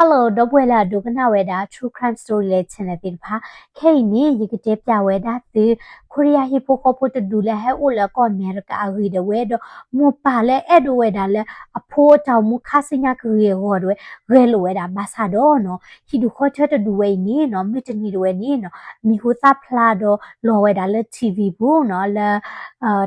Hello ဒီပုၢ်ဝဲၢ်လၢအဒိကနၣ်ဝဲဒၣ် True Crime Story လၢ channel သ့ၣ်တဖၣ်, ခဲအံၤန့ၣ် ယကတဲပျးဝဲဒၣ်သု ခိရံယါဟံၣ်ဖိဃီဖိတဒူၣ်လၢဟဲအိၣ်လၢကီၢ်အမဲရကၤအဂ့ၢ်ဒၣ်ဝဲဒီး မိၢ်ပၢ်လၢအဲၣ်ဒိးဝဲဒၣ်လၢအဖိအတၢ်အိၣ်မူခါဆူညါကဂ့ၤအဂီၢ်ဒၣ်ဝဲ ဂဲၤလိာ်ဝဲဒၣ်ဘၣ်ဆၣ်ဒီးနီၤ ဟံၣ်ဒူၣ်ဃီထၢတဒူၣ်ဝဲအံၤန့ၣ်နီၤ မုၢ်တနံၤဒၣ်ဝဲန့ၣ်နီၤ မံၤဟူသၣ်ဖျါဒီးလီၤဝဲဒၣ်လၢ ထံၣ်ဝံၤ ပူၤနီၤ လၢ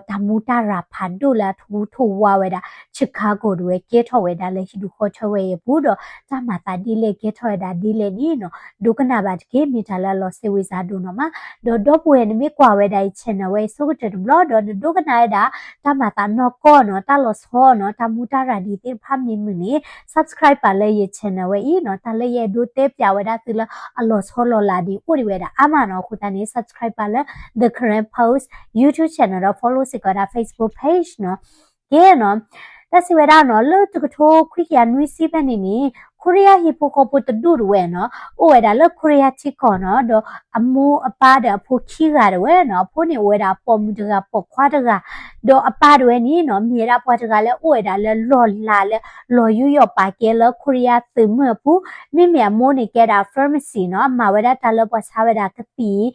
တၢ်မူတၢ်ရၤဖးဒိၣ်လၢအထူထူဝါဝဲဒၣ် Chicago ဒၣ်ဝဲ ကဲထီၣ်ဝဲဒၣ်လၢဟံၣ်ဒူၣ်ဃီထၢဝဲအံၤအပူၤဒီး တၢ်မၤသးဒ်လဲၣ်ကဲထီၣ်ဝဲဒၣ်ဒ်လဲၣ်န့ၣ်နီၤ ဒိကနၣ်ဘၣ်တက့ၢ် မ့ၢ်တၢ်လၢအလီၤစဲဝံၤစါဒိၣ်နီၤမး, ဒီးဒီပုၢ်ဝဲၢ်နမ့ၢ်ကွၢ်ဝဲဒၣ်အံၤ channel ဝဲအံၤဆိကတၢၢ်တဘျီဒီး နဒိကနၣ်ဝဲဒၣ် တၢ်မၤသးနီၢ်ကီၢ်နီၤ တၢ်လီၤဆီနီၤ တၢ်မူတၢ်ရၤဒ်သ့ၣ်တဖၣ်မ့ၢ်မုာ်န့ၣ် subscribe ပာ်လၢယ channel ဝဲအံၤနီၤ တၢ်လၢယအဲၣ်ဒိးတဲပျးဝဲဒၣ်သုလၢအလီၤဆီလီၤလးဒ်အိၣ်ဒံးဝဲဒၣ်အါမးနီၤ အဃိသတးန့ၣ် subscribe ပာ်လၢ The Karen Post YouTube channel ဒီး follow စ့ၢ်ကီးဝဲဒၣ် Facebook page နီၤ ကဲနီၤ တၢ်စံးဝဲဒၣ်နီၤ လၢတကထိခွံကယၤနွံဆံဖဲန့ၣ်န့ၣ် ခိရံယါဟံၣ်ဖိဃီဖိတဒူၣ်ဒၣ်ဝဲနီၤ အိၣ်ဝဲဒၣ်လၢခိရံယါထံကီၢ်နီၤ ဒီးအမိၢ်အပၢ်ဒီးအဖိခံဂၤဒၣ်ဝဲနီၤ အဖိန့ၣ်အိၣ်ဝဲဒၣ်ပိာ်မုၣ်တဂၤပိာ်ခွါတဂၤ ဒီးအပၢ်ဒၣ်ဝဲန့ၣ်နီၤ မ့ၢ်ဝဲဒၣ်ပှၤတဂၤလၢအိၣ်ဝဲဒၣ်လၢလီၢ်လၤလၢ လီၤယူးယီၣ်ပာ်ကဲလၢခိရံယါသုးမုၢ်အပူၤ, မ့မ့ၢ်အမိၢ်န့ၣ်ကဲဒၣ် pharmacy နီၤ အမၤဝဲဒၣ်တၢ်လၢပှၤဆါဝဲဒၣ်ကသံၣ်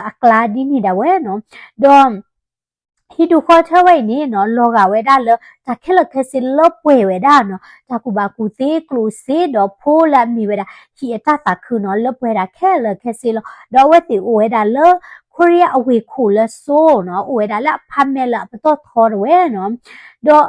အကျါဒ်န့ၣ်ဒၣ်ဝဲနီၤ, ဒီး ဟံၣ်ဒူၣ်ဃီထၢဝဲအံၤန့ၣ်နီၤ လီၤဂာ်ဝဲဒၣ်လၢတၢ်ခဲလၢာ်ခဲဆ့လၢပှဲၤဝဲဒၣ်နီၤ တၢ်ကူၣ်ဘၣ်ကူၣ်သ့ကျိၣ်စ့ဒီးဖိလၢအမ့ၢ်ဝဲဒၣ် ဟံၣ်အတၢ်သးခုနီၤ လၢပှဲၤဒၣ်ခဲလၢာ်ခဲဆ့လီၤ. ဒီးအဝဲသ့ၣ်အိၣ်ဝဲဒၣ်လၢ ခိရံယါအဝ့ၢ်ခိၣ်လၢစိနီၤ အိၣ်ဝဲဒၣ်လၢအဖါမဲလၢအပတီၢ်ထီတဝဲနီၤ, ဒီး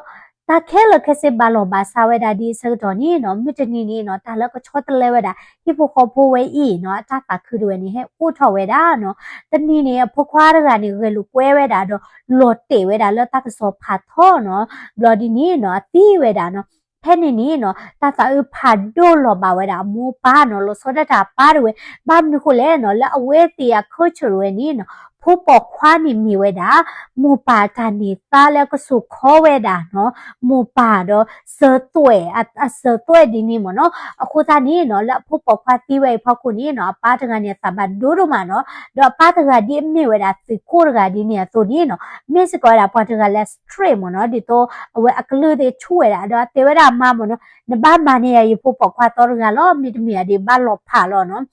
တၢ်ခဲလၢာ်ခဲဆ့ဘၣ်လီၢ်ဘၣ်စးဝဲဒၣ်ဒ်အဆၢကတီၢ်န့ၣ်နီၤ မုၢ်တနံၤန့ၣ်နီၤ တၢ်လၢကဆီတလဲဝဲဒၣ် ဟံၣ်ဖိဃီဖိဝဲအံၤနီၤ အတၢ်သးခုတဝဲန့ၣ် ဟဲအိၣ်ထီၣ်ဝဲဒၣ်နီၤ, တနံၤန့ၣ် အဖိခွါတဂၤန့ၣ် ဂဲၤလိာ်ကွဲဝဲဒၣ်ဒီး လီၤတဲာ်ဝဲဒၣ်လၢတၢ်ကစီၤဖးထီနီၤ, ဘျီဒ်န့ၣ်နီၤ အသံဝဲဒၣ်နီၤ, ဖဲန့ၣ်န့ၣ်နီၤ တၢ်သးအုးဖးဒိၣ်လီၤဘၣ်ဝဲဒၣ်အမိၢ်ပၢ်နီၤ လီၤဆီဒၣ်တၢ်အပၢ်တဝဲ, ဘၣ်မနုၤဃိလဲၣ်နီၤ လၢအဝဲသ့ၣ်အ culture တဝဲန့ၣ်နီၤ ဖိပိာ်ခွါန့ၣ်မ့ၢ်ဝဲဒၣ် မိၢ်ပၢ်တၢ်န့ၢ်သါလၢအကစိာ်ခီဝဲဒၣ်နီၤ, မိၢ်ပၢ်ဒီး စၢၤသွဲၣ် အစၢၤသွဲၣ်ဒ်န့ၣ်မ့ၢ်နီၤ, အဃိသတးန့ၣ်နီၤ လၢအဖိပိာ်ခွါသံဝဲအံၤဖီခိၣ်န့ၣ်နီၤ အပၢ်တဂၤန့ၣ် အသးဘၣ်ဒိဒိၣ်မးနီၤ, ဒီးအပၢ်တဂၤဒ်အမ့ၢ်ဝဲဒၣ်သုးခိၣ်တဂၤဒ်န့ၣ်အသိးန့ၣ်နီၤ မ့ၢ်စ့ၢ်ကီးဝဲဒၣ်ပှၤတဂၤလၢ strict မ့ၢ်နီၤ, ဒ်သိးအဝဲအကလုၢ်သ့ၣ်ဆူၣ်ဝဲဒၣ် ဒီးတဲဝဲဒၣ်အမါမ့ၢ်နီၤ နဘၣ်မၤန့ၢ်ယၤယဖိပိာ်ခွါသီတဂၤလီၤ, မ့တမ့ၢ်အဒံးဘၣ်လီၤဖးလီၤနီၤ,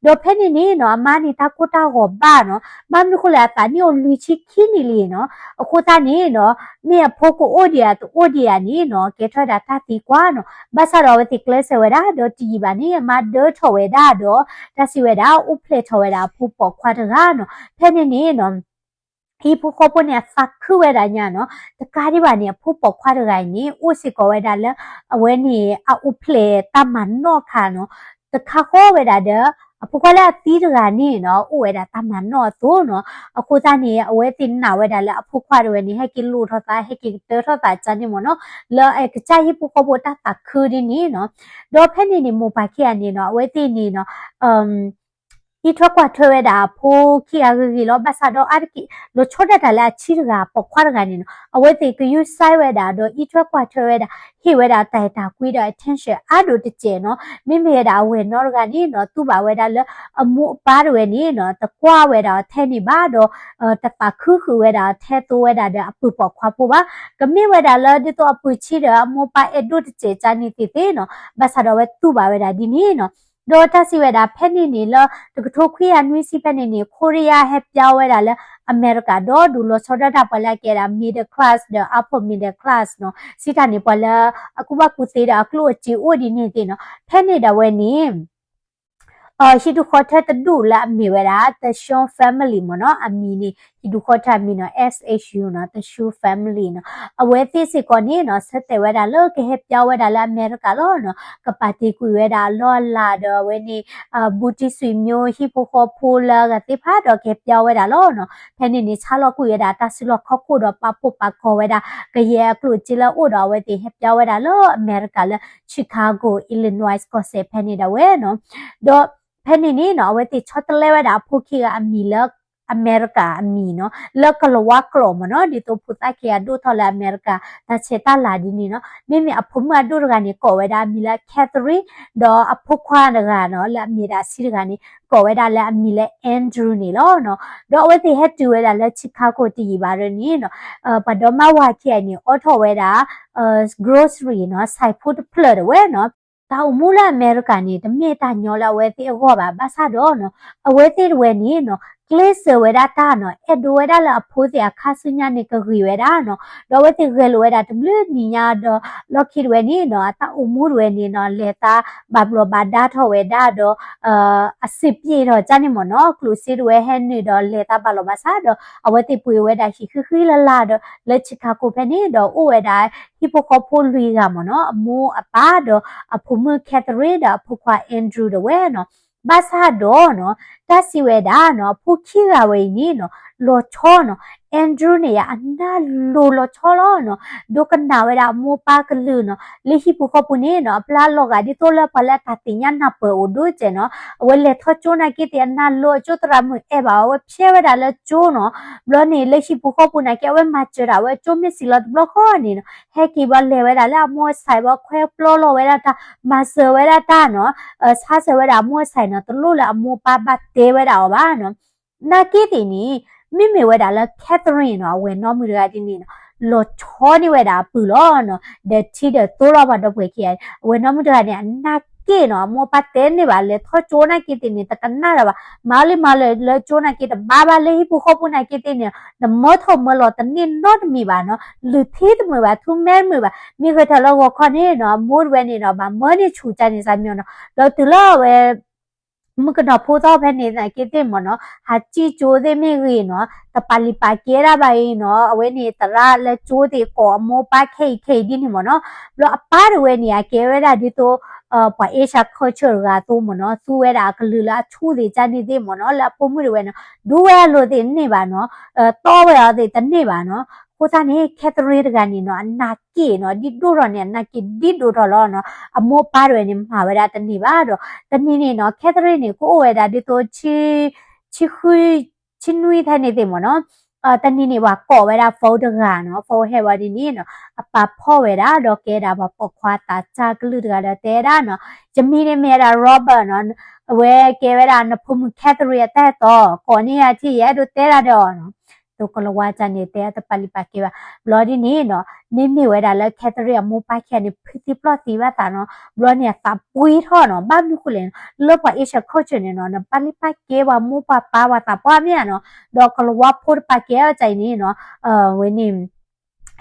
ဒီးဖဲန့ၣ်န့ၣ်နီၤ အမါန့ၣ်တၢ်ကိၢ်တၢ်ဂီၤဘၣ်နီၤ, ဘၣ်မနုၤဃိလဲၣ် အသးနံၣ်အိၣ်လွံၢ်ဆံခံနံၣ်လံနီၤ, အဃိသတးန့ၣ်နီၤ မ့ၢ်အဖိကအိၣ်ဒံးဧါတအိၣ်ဒံးဧါန့ၣ်နီၤ ကဲထီၣ်ဝဲဒၣ်တၢ်သံကွၢ်နီၤ, ဘၣ်ဆၣ်ဒီးအဝဲသ့ၣ်ကျဲးစၢးဝဲဒၣ် ဒီးတယံာ်ဘၣ်န့ၣ် အမါဒၢထီၣ်ဝဲဒၣ်ဒီး တၢ်စံးဝဲဒၣ် အိၣ်ဖျဲၣ်ထီၣ်ဝဲဒၣ်အဖိပိာ်ခွါတဂၤနီၤ, ဖဲန့ၣ်န့ၣ်နီၤ ဟံၣ်ဖိဃီဖိန့ၣ် အသးခုဝဲဒၣ်ညါနီၤ, တကးဒံးဘၣ်န့ၣ် အဖိပိာ်ခွါတဂၤအံၤန့ၣ် အိၣ်စ့ၢ်ကီးဝဲဒၣ်လၢ အဝဲန့ၣ် အအိၣ်ဖျဲၣ်တၢ်မၤနီၣ်အခါနီၤ, တခါဃီဝဲဒၣ်ဒီး အဖိခွါလၢအသံတဂၤန့ၣ်နီၤ အိၣ်ဝဲဒၣ်တၢ်မၤနီၣ်အသိးနီၤ, အဃိသတးန့ၣ် အဝဲသ့ၣ်နာ်ဝဲဒၣ်လၢအဖိခွါတဝဲန့ၣ် ဟဲက့ၤလိာ်ထီၣ်သး ဟဲက့ၤကတၢၢ်ထီၣ်သးကန့ၣ်မ့ၢ်နီၤ, လၢအကစၢ်ဟံၣ်ဖိဃီဖိတၢ်သးခုဒ်န့ၣ်နီၤ, ဒီးဖဲန့ၣ်န့ၣ် မိၢ်ပၢ်ခံဂၤန့ၣ်နီၤ အဝဲသ့ၣ်န့ၣ်နီၤ အံးထွဲကွၢ်ထွဲဝဲဒၣ်အဖိခံဂၤဂ့ၤဂ့ၤလီၤ, ဘၣ်ဆၣ်ဒီးအါတက့ၢ် လီၤဆီဒၣ်တၢ်လၢအဆံးတဂၤ ပိာ်ခွါတဂၤန့ၣ်နီၤ အဝဲသ့ၣ်ကယူးစဲးဝဲဒၣ် ဒီးအံးထွဲကွၢ်ထွဲဝဲဒၣ် ဟ့ၣ်ဝဲဒၣ်တၢ်အဲၣ်တၢ်ကွံဒီး attention အါဒိၣ်တစဲးနီၤ, မ့မ့ၢ်ဝဲဒၣ်အဝဲၢ်နီတဂၤန့ၣ်နီၤ တူၢ်ဘၣ်ဝဲဒၣ်လၢ အမိၢ်အပၢ်တဝဲန့ၣ်နီၤ တကွၢ်ဝဲဒၣ်အီၤထဲန့ၣ်ဘၣ်ဒီး တသးခုဃုာ်ဝဲဒၣ်အီၤထဲသိဝဲဒၣ်ဒီးအပုၢ်ပိာ်ခွါဖိဘၣ်, ကမ့ၢ်ဝဲဒၣ်လၢဒ်သိးအပုၢ်ဆံးဒီးအမိၢ်ပၢ်အဲၣ်ဒိၣ်တစဲးကန့ၣ်သ့ၣ်သ့ၣ်နီၤ, ဘၣ်ဆၣ်ဒီးအဝဲတူၢ်ဘၣ်ဝဲဒၣ်ဒ်န့ၣ်နီၤ, ဒီးတၢ်စံးဝဲဒၣ်ဖဲန့ၣ်န့ၣ်လၢ တကထိခွံကယၤနွံဆံဖဲန့ၣ်န့ၣ် ခိရံယါဟဲပၠီဝဲဒၣ်လၢအမဲရကၤဒီဒူၣ် လီၤဆီဒၣ်တၢ်ပှၤလၢအကဲဒၣ် middle class ဒီး upper middle class နီၤ, စံးတၢ်န့ၣ် ပှၤလၢအကူၣ်ဘၣ်ကူၣ်သ့ဒီးအကျိၣ်အစ့အိၣ်ဒ်န့ၣ်သ့ၣ်နီၤ, ဖဲန့ၣ်ဒၣ်ဝဲန့ၣ် ဟံၣ်ဒူၣ်ဃီထၢတဒူၣ်လၢအမ့ၢ်ဝဲဒၣ် Tashon family မ့ၢ်နီၤ, အမံၤန့ၣ် ဟံၣ်ဒူၣ်ဃီထၢအမံၤနီၤ S H U နီၤ Tashon family နီၤ, အဝဲသ့ၣ်စ့ၢ်ကီးန့ၣ်နီၤ ဆၢတဲာ်ဝဲဒၣ်လၢကဟဲပၠီဝဲဒၣ်လၢအမဲရကၤလီၤနီၤ, ကပာ်တ့ၢ်ကွံာ်ဝဲဒၣ်အလီၢ်အလၤဒီးအဝဲန့ၣ် ဘူးတံၢ်ဆွံမျိုး ဟံၣ်ဖိဃီဖိလၢအဂၤသ့ၣ်တဖၣ်ဒီးကဟဲပၠီဝဲဒၣ်လီၤနီၤ, ဖဲန့ၣ်န့ၣ် ဆါလီၤကွံာ်ဝဲဒၣ်တၢ်စုလီၢ်ခီၣ်ခိၣ်ဒီးပာ်ဖှိၣ်ပာ်ကီၤဝဲဒၣ် ကယဲၢ်အကျိၣ်အစ့လၢအအိၣ်ဒီးအဝဲသ့ၣ်ဟဲပၠီဝဲဒၣ်လၢအမဲရကၤလၢ Chicago Illinois ကီၢ်စဲၣ်ဖဲန့ၣ်ဒၣ်ဝဲနီၤ, ဒီးဖဲန့ၣ်န့ၣ်နီၤ အဝဲသ့ၣ်ဆီတလဲဝဲဒၣ်အဖိခံဂၤအမံၤလၢ အမဲရကၤအမံၤနီၤ လၢကလၤဝါကျိာ်မ့ၢ်နီၤ ဒ်သိးဖိသၣ်ခံဂၤဒိၣ်ထီၣ်လၢအမဲရကၤ တၢ်ဆဲးတၢ်လၤဒ်န့ၣ်နီၤ, မ့မ့ၢ်အဖိမုၣ်အဒိၣ်တဂၤန့ၣ် ကိးဝဲဒၣ်အမံၤလၢ Catherine ဒီးအဖိခွါတဂၤနီၤ လၢအမ့ၢ်ဒၣ်ဆံးတဂၤန့ၣ် ကိးဝဲဒၣ်လၢအမံၤလၢ Andrew န့ၣ်လီၤနီၤ, ဒီးအဝဲသ့ၣ်ဟဲတုၤဝဲဒၣ်လၢ Chicago တယံာ်ဘၣ်ဒီးန့ၣ်နီၤ ပှၤဒီမါဝၤခံဂၤန့ၣ် အိးထီၣ်ဝဲဒၣ် grocery နီၤ စဲးဖိတဖျၢၣ်တဝဲနီၤ တၢ်အိၣ်မူလၢအမဲရကၤန့ၣ် တမ့ၢ်တၢ်ညီလၢအဝဲသ့ၣ်အဂီၢ်ဘၣ်. ဘၣ်ဆၣ်ဒီးနီၤ အဝဲသ့ၣ်တဝဲန့ၣ်နီၤ ကျဲးစၢးဝဲဒၣ်တၢ်နီၤ အဲၣ်ဒိးဝဲဒၣ်လၢအဖိသ့ၣ်အခါဆူညါန့ၣ် ကဂ့ၤဝဲဒၣ်နီၤ. ဒီးအဝဲသ့ၣ်ဂဲၤလိာ်ဝဲဒၣ်တဘျုးနံၤညါဒီး လီၢ်ခံတဝဲန့ၣ်နီၤ အတၢ်အိၣ်မူတဝဲန့ၣ်နီၤ လဲၤသးဘၣ်ဘျီးဘၣ်ဒါထီၣ်ဝဲဒၣ်ဒီး အစံးပျ့ၣ်ထီၣ်ကၢ်န့ၣ်မ့ၢ်နီၤ ကျိၣ်စ့တဝဲဟဲနုာ်ဒီးလဲၤသးဘၣ်လီၤဘၣ်ဆၣ်ဒီး အဝဲသ့ၣ်ပှ့ၤဝဲဒၣ်ဟံၣ်ဃံဃံလၤလၤဒီး လၢ Chicago ဖဲန့ၣ်ဒီးအိၣ်ဝဲဒၣ် ဟံၣ်ဖိဃီဖိလွံၢ်ဂၤမ့ၢ်နီၤ အမိၢ်အပၢ်ဒီးအဖိမုၣ် Catherine ဒီးအဖိခွါ Andrew တဝဲနီၤ. ဘၣ်ဆၣ်ဒီးနီၤ တၢ်စံးဝဲဒၣ်နီၤ အဖိခံဂၤဝဲအံၤန့ၣ်နီၤ လီၤဆီနီၤ Andrew န့ၣ်ယါ အနၢ်လိၤလီၤဆီလီၤနီၤ ဒိကနၣ်ဝဲဒၣ်အမိၢ်ပၢ်ကလုၢ်နီၤ လၢဟံၣ်ပူၤဃီပူၤန့ၣ်နီၤ အပျဲလီၤဂာ်ဒ်သိးလၢပှၤလၢအတၢ်သ့ၣ်ညါနၢ်ပၢၢ်အိၣ်ဒိၣ်ကဲနီၤ အဝဲလဲၤထီၣ်ကၠိနာ်က့သ့ၣ် အနၢ်လိၤအကၠိသရၣ်မုၣ်အဲၣ်ဘၣ်အီၤ အဝဲဖျဲဝဲဒၣ်လၢကၠိနီၤ. ဘျီန့ၣ် လၢဟံၣ်ပူၤဃီပူၤနာ်က့ အဝဲမၤစၢၤဒၣ်ဝဲကၠိမ့ၢ်စံးလီၤတဘျီဃီန့ၣ်နီၤ ဟဲက့ၤဘျီလဲၤဝဲဒၣ်လၢအမိၢ်အဆၢဘၣ် ခွဲပျီလီၤဝဲဒၣ်တၢ် မၤစၢၤဝဲဒၣ်တၢ်နီၤ ဆါစၢၤဝဲဒၣ်အမိၢ်အဆၢနီၤ တလိၣ်လၢအမိၢ်ပၢ်ဘၣ်တဲဝဲဒၣ်အီၤဘၣ်နီၤ. နာ်က့သ့ၣ်န့ၣ် မ့မ့ၢ်ဝဲဒၣ်လၢ Catherine နီၤ အဝဲၢ်နီၢ်မုၣ်တဂၤဒ်န့ၣ်နီၤ လီၤဆီန့ၢ်ဝဲဒၣ်အပုၢ်လီၤနီၤ ဒီးထံဒီးသိလီၤပှၤဒီပုၢ်ဝဲၢ်ခံဂၤ အဝဲၢ်နီၢ်မုၣ်တဂၤန့ၣ် အနၢ်က့ၣ်နီၤ အမိၢ်ပၢ်တဲန့ၢ်ဘၣ် လဲၤထီၣ်ကၠိနာ်က့သ့ၣ်န့ၣ် တကနၣ်ဒီးဘၣ် မၤလံမၤလၢာ်လၢကၠိနာ်က့တဘၣ်ဘၣ် လၢဟံၣ်ပူၤဃီပူၤနာ်က့သ့ၣ်န့ၣ် နမၢထီၣ်မၢလီၤတန့ၢ်နီတမံၤဘၣ်နီၤ လုၢ်ထံတမုာ်ဘၣ် ထူမဲတမုာ်ဘၣ် မ့ၢ်ဂဲၤထီၣ်လၢဂီၤခီန့ၣ်နီၤ အမိၢ်တဝဲန့ၣ်နီၤ ဘၣ်မၢန့ၢ်ဆူၣ်ကၢ်န့ၣ်စၢ်မ့ၢ်နီၤ ဒီးတုၤလၢအဝဲ မုၣ်ကနီၤဖိသီၣ်ဖဲန့ၣ်သနာ်က့သ့ၣ်မ့ၢ်နီၤ ဟးစံၣ်ကၠိသ့ၣ်မ့ၢ်ဂ့ၤနီၤ တပာ်လံၤပာ်ကဲဒၣ်ဘၣ်အံၤနီၤ အဝဲန့ၣ်သရၣ်လၢကၠိသ့ၣ်ကိးအမိၢ်ပၢ်ခဲအံၤခဲအံၤဒ်န့ၣ်မ့ၢ်နီၤ ဘျီအပၢ်တဝဲန့ၣ် အကဲဝဲဒၣ်ဒ်သိး ပှၤ Asian culture တဂၤအသိးမ့ၢ်နီၤ သူဝဲဒၣ်အကလုၢ်လၢအဆူၣ်သ့ၣ်ကၢ်န့ၣ်သ့ၣ်မ့ၢ်နီၤ လၢအဖိမုၣ်တဝဲနီၤ ဒူဝဲအလိၤသ့ၣ်တန့ၢ်ဘၣ်နီၤ တီဝဲအီၤသ့ၣ်တန့ၢ်ဘၣ်နီၤ အဃိသတးန့ၣ် Catherine တဂၤန့ၣ်နီၤ အနၢ်က့ၣ်နီၤ ဒ်ဒိၣ်ထီၣ်န့ၣ် အနၢ်က့ၣ်ဒ်ဒိၣ်ထီၣ်လီၤနီၤ အမိၢ်ပၢ်တဝဲန့ၣ် မၤဝဲဒၣ်တန့ၢ်ဘၣ်ဒီး တနံၤန့ၣ်နီၤ Catherine န့ၣ် ကအိၣ်ဝဲဒၣ်ဒ်သိး ဆံဃု ဆံနွံထဲန့ၣ်သ့ၣ်မ့ၢ်နီၤ တနံၤန့ၣ် ပှၤကိးဝဲဒၣ် phone တဂၤနီၤ phone ဟဲဝဲဒ်န့ၣ်နီၤ အပၢ်ဖီၣ်ဝဲဒၣ် ဒီးကဲဒၣ်ပှၤပိာ်ခွါသးစၢ်ကလုၢ်တဂၤဒီးတဲဒၣ်နီၤ ယမံၤန့ၣ်မ့ၢ်ဝဲဒၣ် Robert နီၤ အဝဲကဲဝဲဒၣ်နဖိမုၣ် Catherine အတၢ်အဲၣ်တီ ကိးန့ၢ်ယၤထံၣ် ယအဲၣ်ဒိးတဲဒၣ်ဒီးအီၤနီၤ သိးကလၤဝါကၢ်န့ၣ် တဲတပာ်လံၤပာ်ကဲဘၣ် ဘျီဒ်န့ၣ်နီၤ မ့မ့ၢ်ဝဲဒၣ်လၢ Catherine အမိၢ်ပၢ်ခံဂၤန့ၣ် ဖုသံပျီၢ်သံဘၣ်သးနီၤ ဘျီန့ၣ်အသးပှ့ၤထီၣ်နီၤ ဘၣ်မနုၤဃိလဲၣ်နီၤ လၢပှၤ Asian culture န့ၣ်နီၤ နပာ်လံၤပာ်ကဲပှၤမိၢ်ပှၤပၢ်ပှၤသးပှၢ်မ့ၢ်ဧါနီၤ ဒီးကလၤဝါဖိတပာ်ကဲအီၤကၢ်အံၤန့ၣ်နီၤ ဝဲန့ၣ်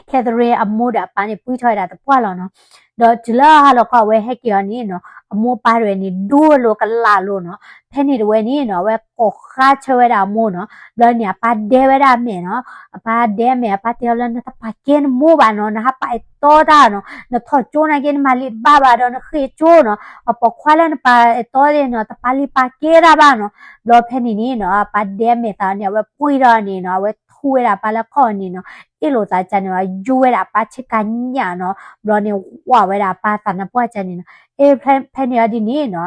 Catherine အမိၢ်ဒီးအပၢ်န့ၣ် ပှံၢ်ထီၣ်ဝဲဒၣ်သပှၢ်လီၤနီၤ ဒီးတုၤလၢဟါလီၤခီအဝဲဟဲက့ၤအီၤန့ၣ်နီၤ အမိၢ်ပၢ်တဝဲန့ၣ် ဒိၣ်လိာ်ကလာ်လိာ်နီၤ ဖဲန့ၣ်တဝဲန့ၣ်နီၤ အဝဲကိးဃါဆၢဝဲဒၣ်အမိၢ်နီၤ ဘျီန့ၣ် အပၢ်ဒဲဝဲဒၣ်အမဲာ်နီၤ အပၢ်ဒဲအမဲာ် အပၢ်တဲအီၤလၢ နတပာ်ကဲနမိၢ်ဘၣ်နီၤ နဟးပာ်အဲၣ်တီတၢ်နီၤ နထီၣ်ကၠိနာ်က့ နမၤလံာ်တဘၣ်ဘၣ်ဒီး နဃ့ကၠိနီၤ အပိာ်ခွါလၢနပာ်အဲၣ်တီန့ၣ်နီၤ တပာ်လံၤပာ်ကဲတၢ်ဘၣ်နီၤ ဘျီဖဲန့ၣ်န့ၣ်နီၤ အပၢ်ဒဲအမဲာ်သးန့ၣ် အဝဲပှံၢ်ထီၣ်န့ၣ်နီၤ အဝဲထူဝဲဒၣ်အပၢ်လၢခီၣ်န့ၣ်နီၤ အ့ၣ်လိာ်သးကၢ်န့ၣ် ယူဝဲဒၣ်အပၢ်ဆ့ကၤညၣ်နီၤ ဘျီန့ၣ် ဝးဝဲဒၣ်အပၢ်သးနါပှၢ်ကၢ်န့ၣ်နီၤ အ့ၣ် ဖဲန့ၣ်အီၤဒ်န့ၣ်နီၤ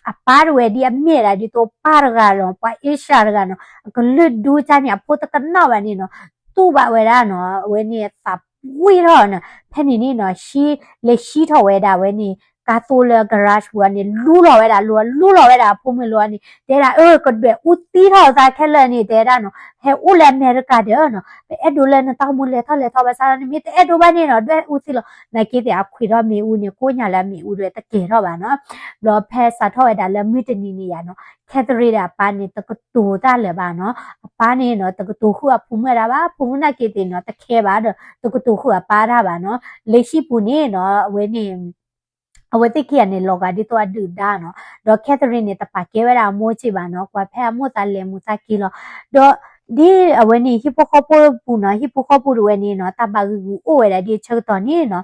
အပၢ်တဝဲဒ်အမ့ၢ်ဒၣ်ဒ်သိးပၢ်တဂၤနီၤ ပှၤ Asian တဂၤနီၤ အကလုၢ်ဒူကၢ်န့ၣ် အဖိတကနၣ်ဘၣ်န့ၣ်နီၤ တူၢ်ဘၣ်ဝဲဒၣ်နီၤ အဝဲန့ၣ်သးပှံၢ်ထီၣ်နီၤ ဖဲန့ၣ်န့ၣ်နီၤ လဲၤဟံးထီၣ်ဝဲဒၣ်ဝဲန့ၣ် ကါသိလၢ garage ပူၤန့ၣ် လူလီၤဝဲဒၣ်လူ လူလီၤဝဲဒၣ်အဖိမုၣ်လိၤန့ၣ် တဲဒၣ် အၢ ကဒွဲၣ်အူသံထီၣ်သးခဲလၢာ်န့ၣ် တဲဒၣ်နီၤ ဟဲအိၣ်လၢအမဲရကၤဒီးနီၤ ပအဲၣ်ဒိးလၢနတၢ်အိၣ်မူလဲၤထီၣ်လဲၤထီဘၣ်ဆၣ်ဒီး နမ့ၢ်တအဲၣ်ဒိးဘၣ်န့ၣ်နီၤ ဒွဲၣ်အူသံလီၤ နာ်က့သ့ၣ်အခွံးထီၣ်မ့ၣ်အူန့ၣ် ကိးညါလၢအမ့ၣ်အူဒွဲၣ်တကဲၤထီၣ်ဘၣ်နီၤ ဘျီဖဲစးထီၣ်ဝဲဒၣ်လၢမုၢ်တနံၤန့ၣ်ယါနီၤ Catherine ဒီးအပၢ်န့ၣ် တကတိၤတၢ်လၢၤဘၣ်နီၤ အပၢ်န့ၣ်နီၤ တကတိၤဃုာ်အဖိမုၣ်တၢ်ဘၣ် ဖိမုၣ်နာ်က့သ့ၣ်နီၤ တခဲဘၣ်ဒီး တကတိၤဃုာ်အပၢ်တၢ်ဘၣ်နီၤ လၢဟံၣ်ပူၤန့ၣ်နီၤ အဝဲန့ၣ် အဝဲသ့ၣ်ခံဂၤန့ၣ် လီၤဂာ်ဒ်သိးအဒုၣ်ဒါနီၤ ဒီး Catherine န့ၣ် တပာ်ကဲဝဲဒၣ်အမိၢ်စ့ၢ်ဘၣ်နီၤ ကွၢ်ဖဲအမိၢ်သးလဲၤမူးသးက့ၤလီၤ ဒီး ဒ်အဝဲန့ၣ် ဟံၣ်ဖိဃီဖိပူၤနီၤ ဟံၣ်ဖိဃီဖိတဝဲန့ၣ်နီၤ တၢ်ဘၣ်ဂံာ်ဂူာ်အိၣ်ဝဲဒၣ်ဒ်အဆၢကတီၢ်န့ၣ်နီၤ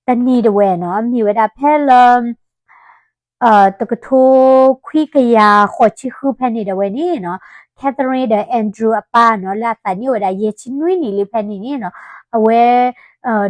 တနံၤတဝဲနီၤ မ့ၢ်ဝဲဒၣ်ဖဲလၢ တကထိခွံကယၤဃိးဆံဃုဖဲန့ၣ်တဝဲန့ၣ်နီၤ Catherine ဒီး Andrew အပၢ်နီၤ လၢအသးနံၣ်အိၣ်ဝဲဒၣ်ယဲၢ်ဆံနွံနံၣ်လံဖဲန့ၣ်န့ၣ်နီၤ အဝဲ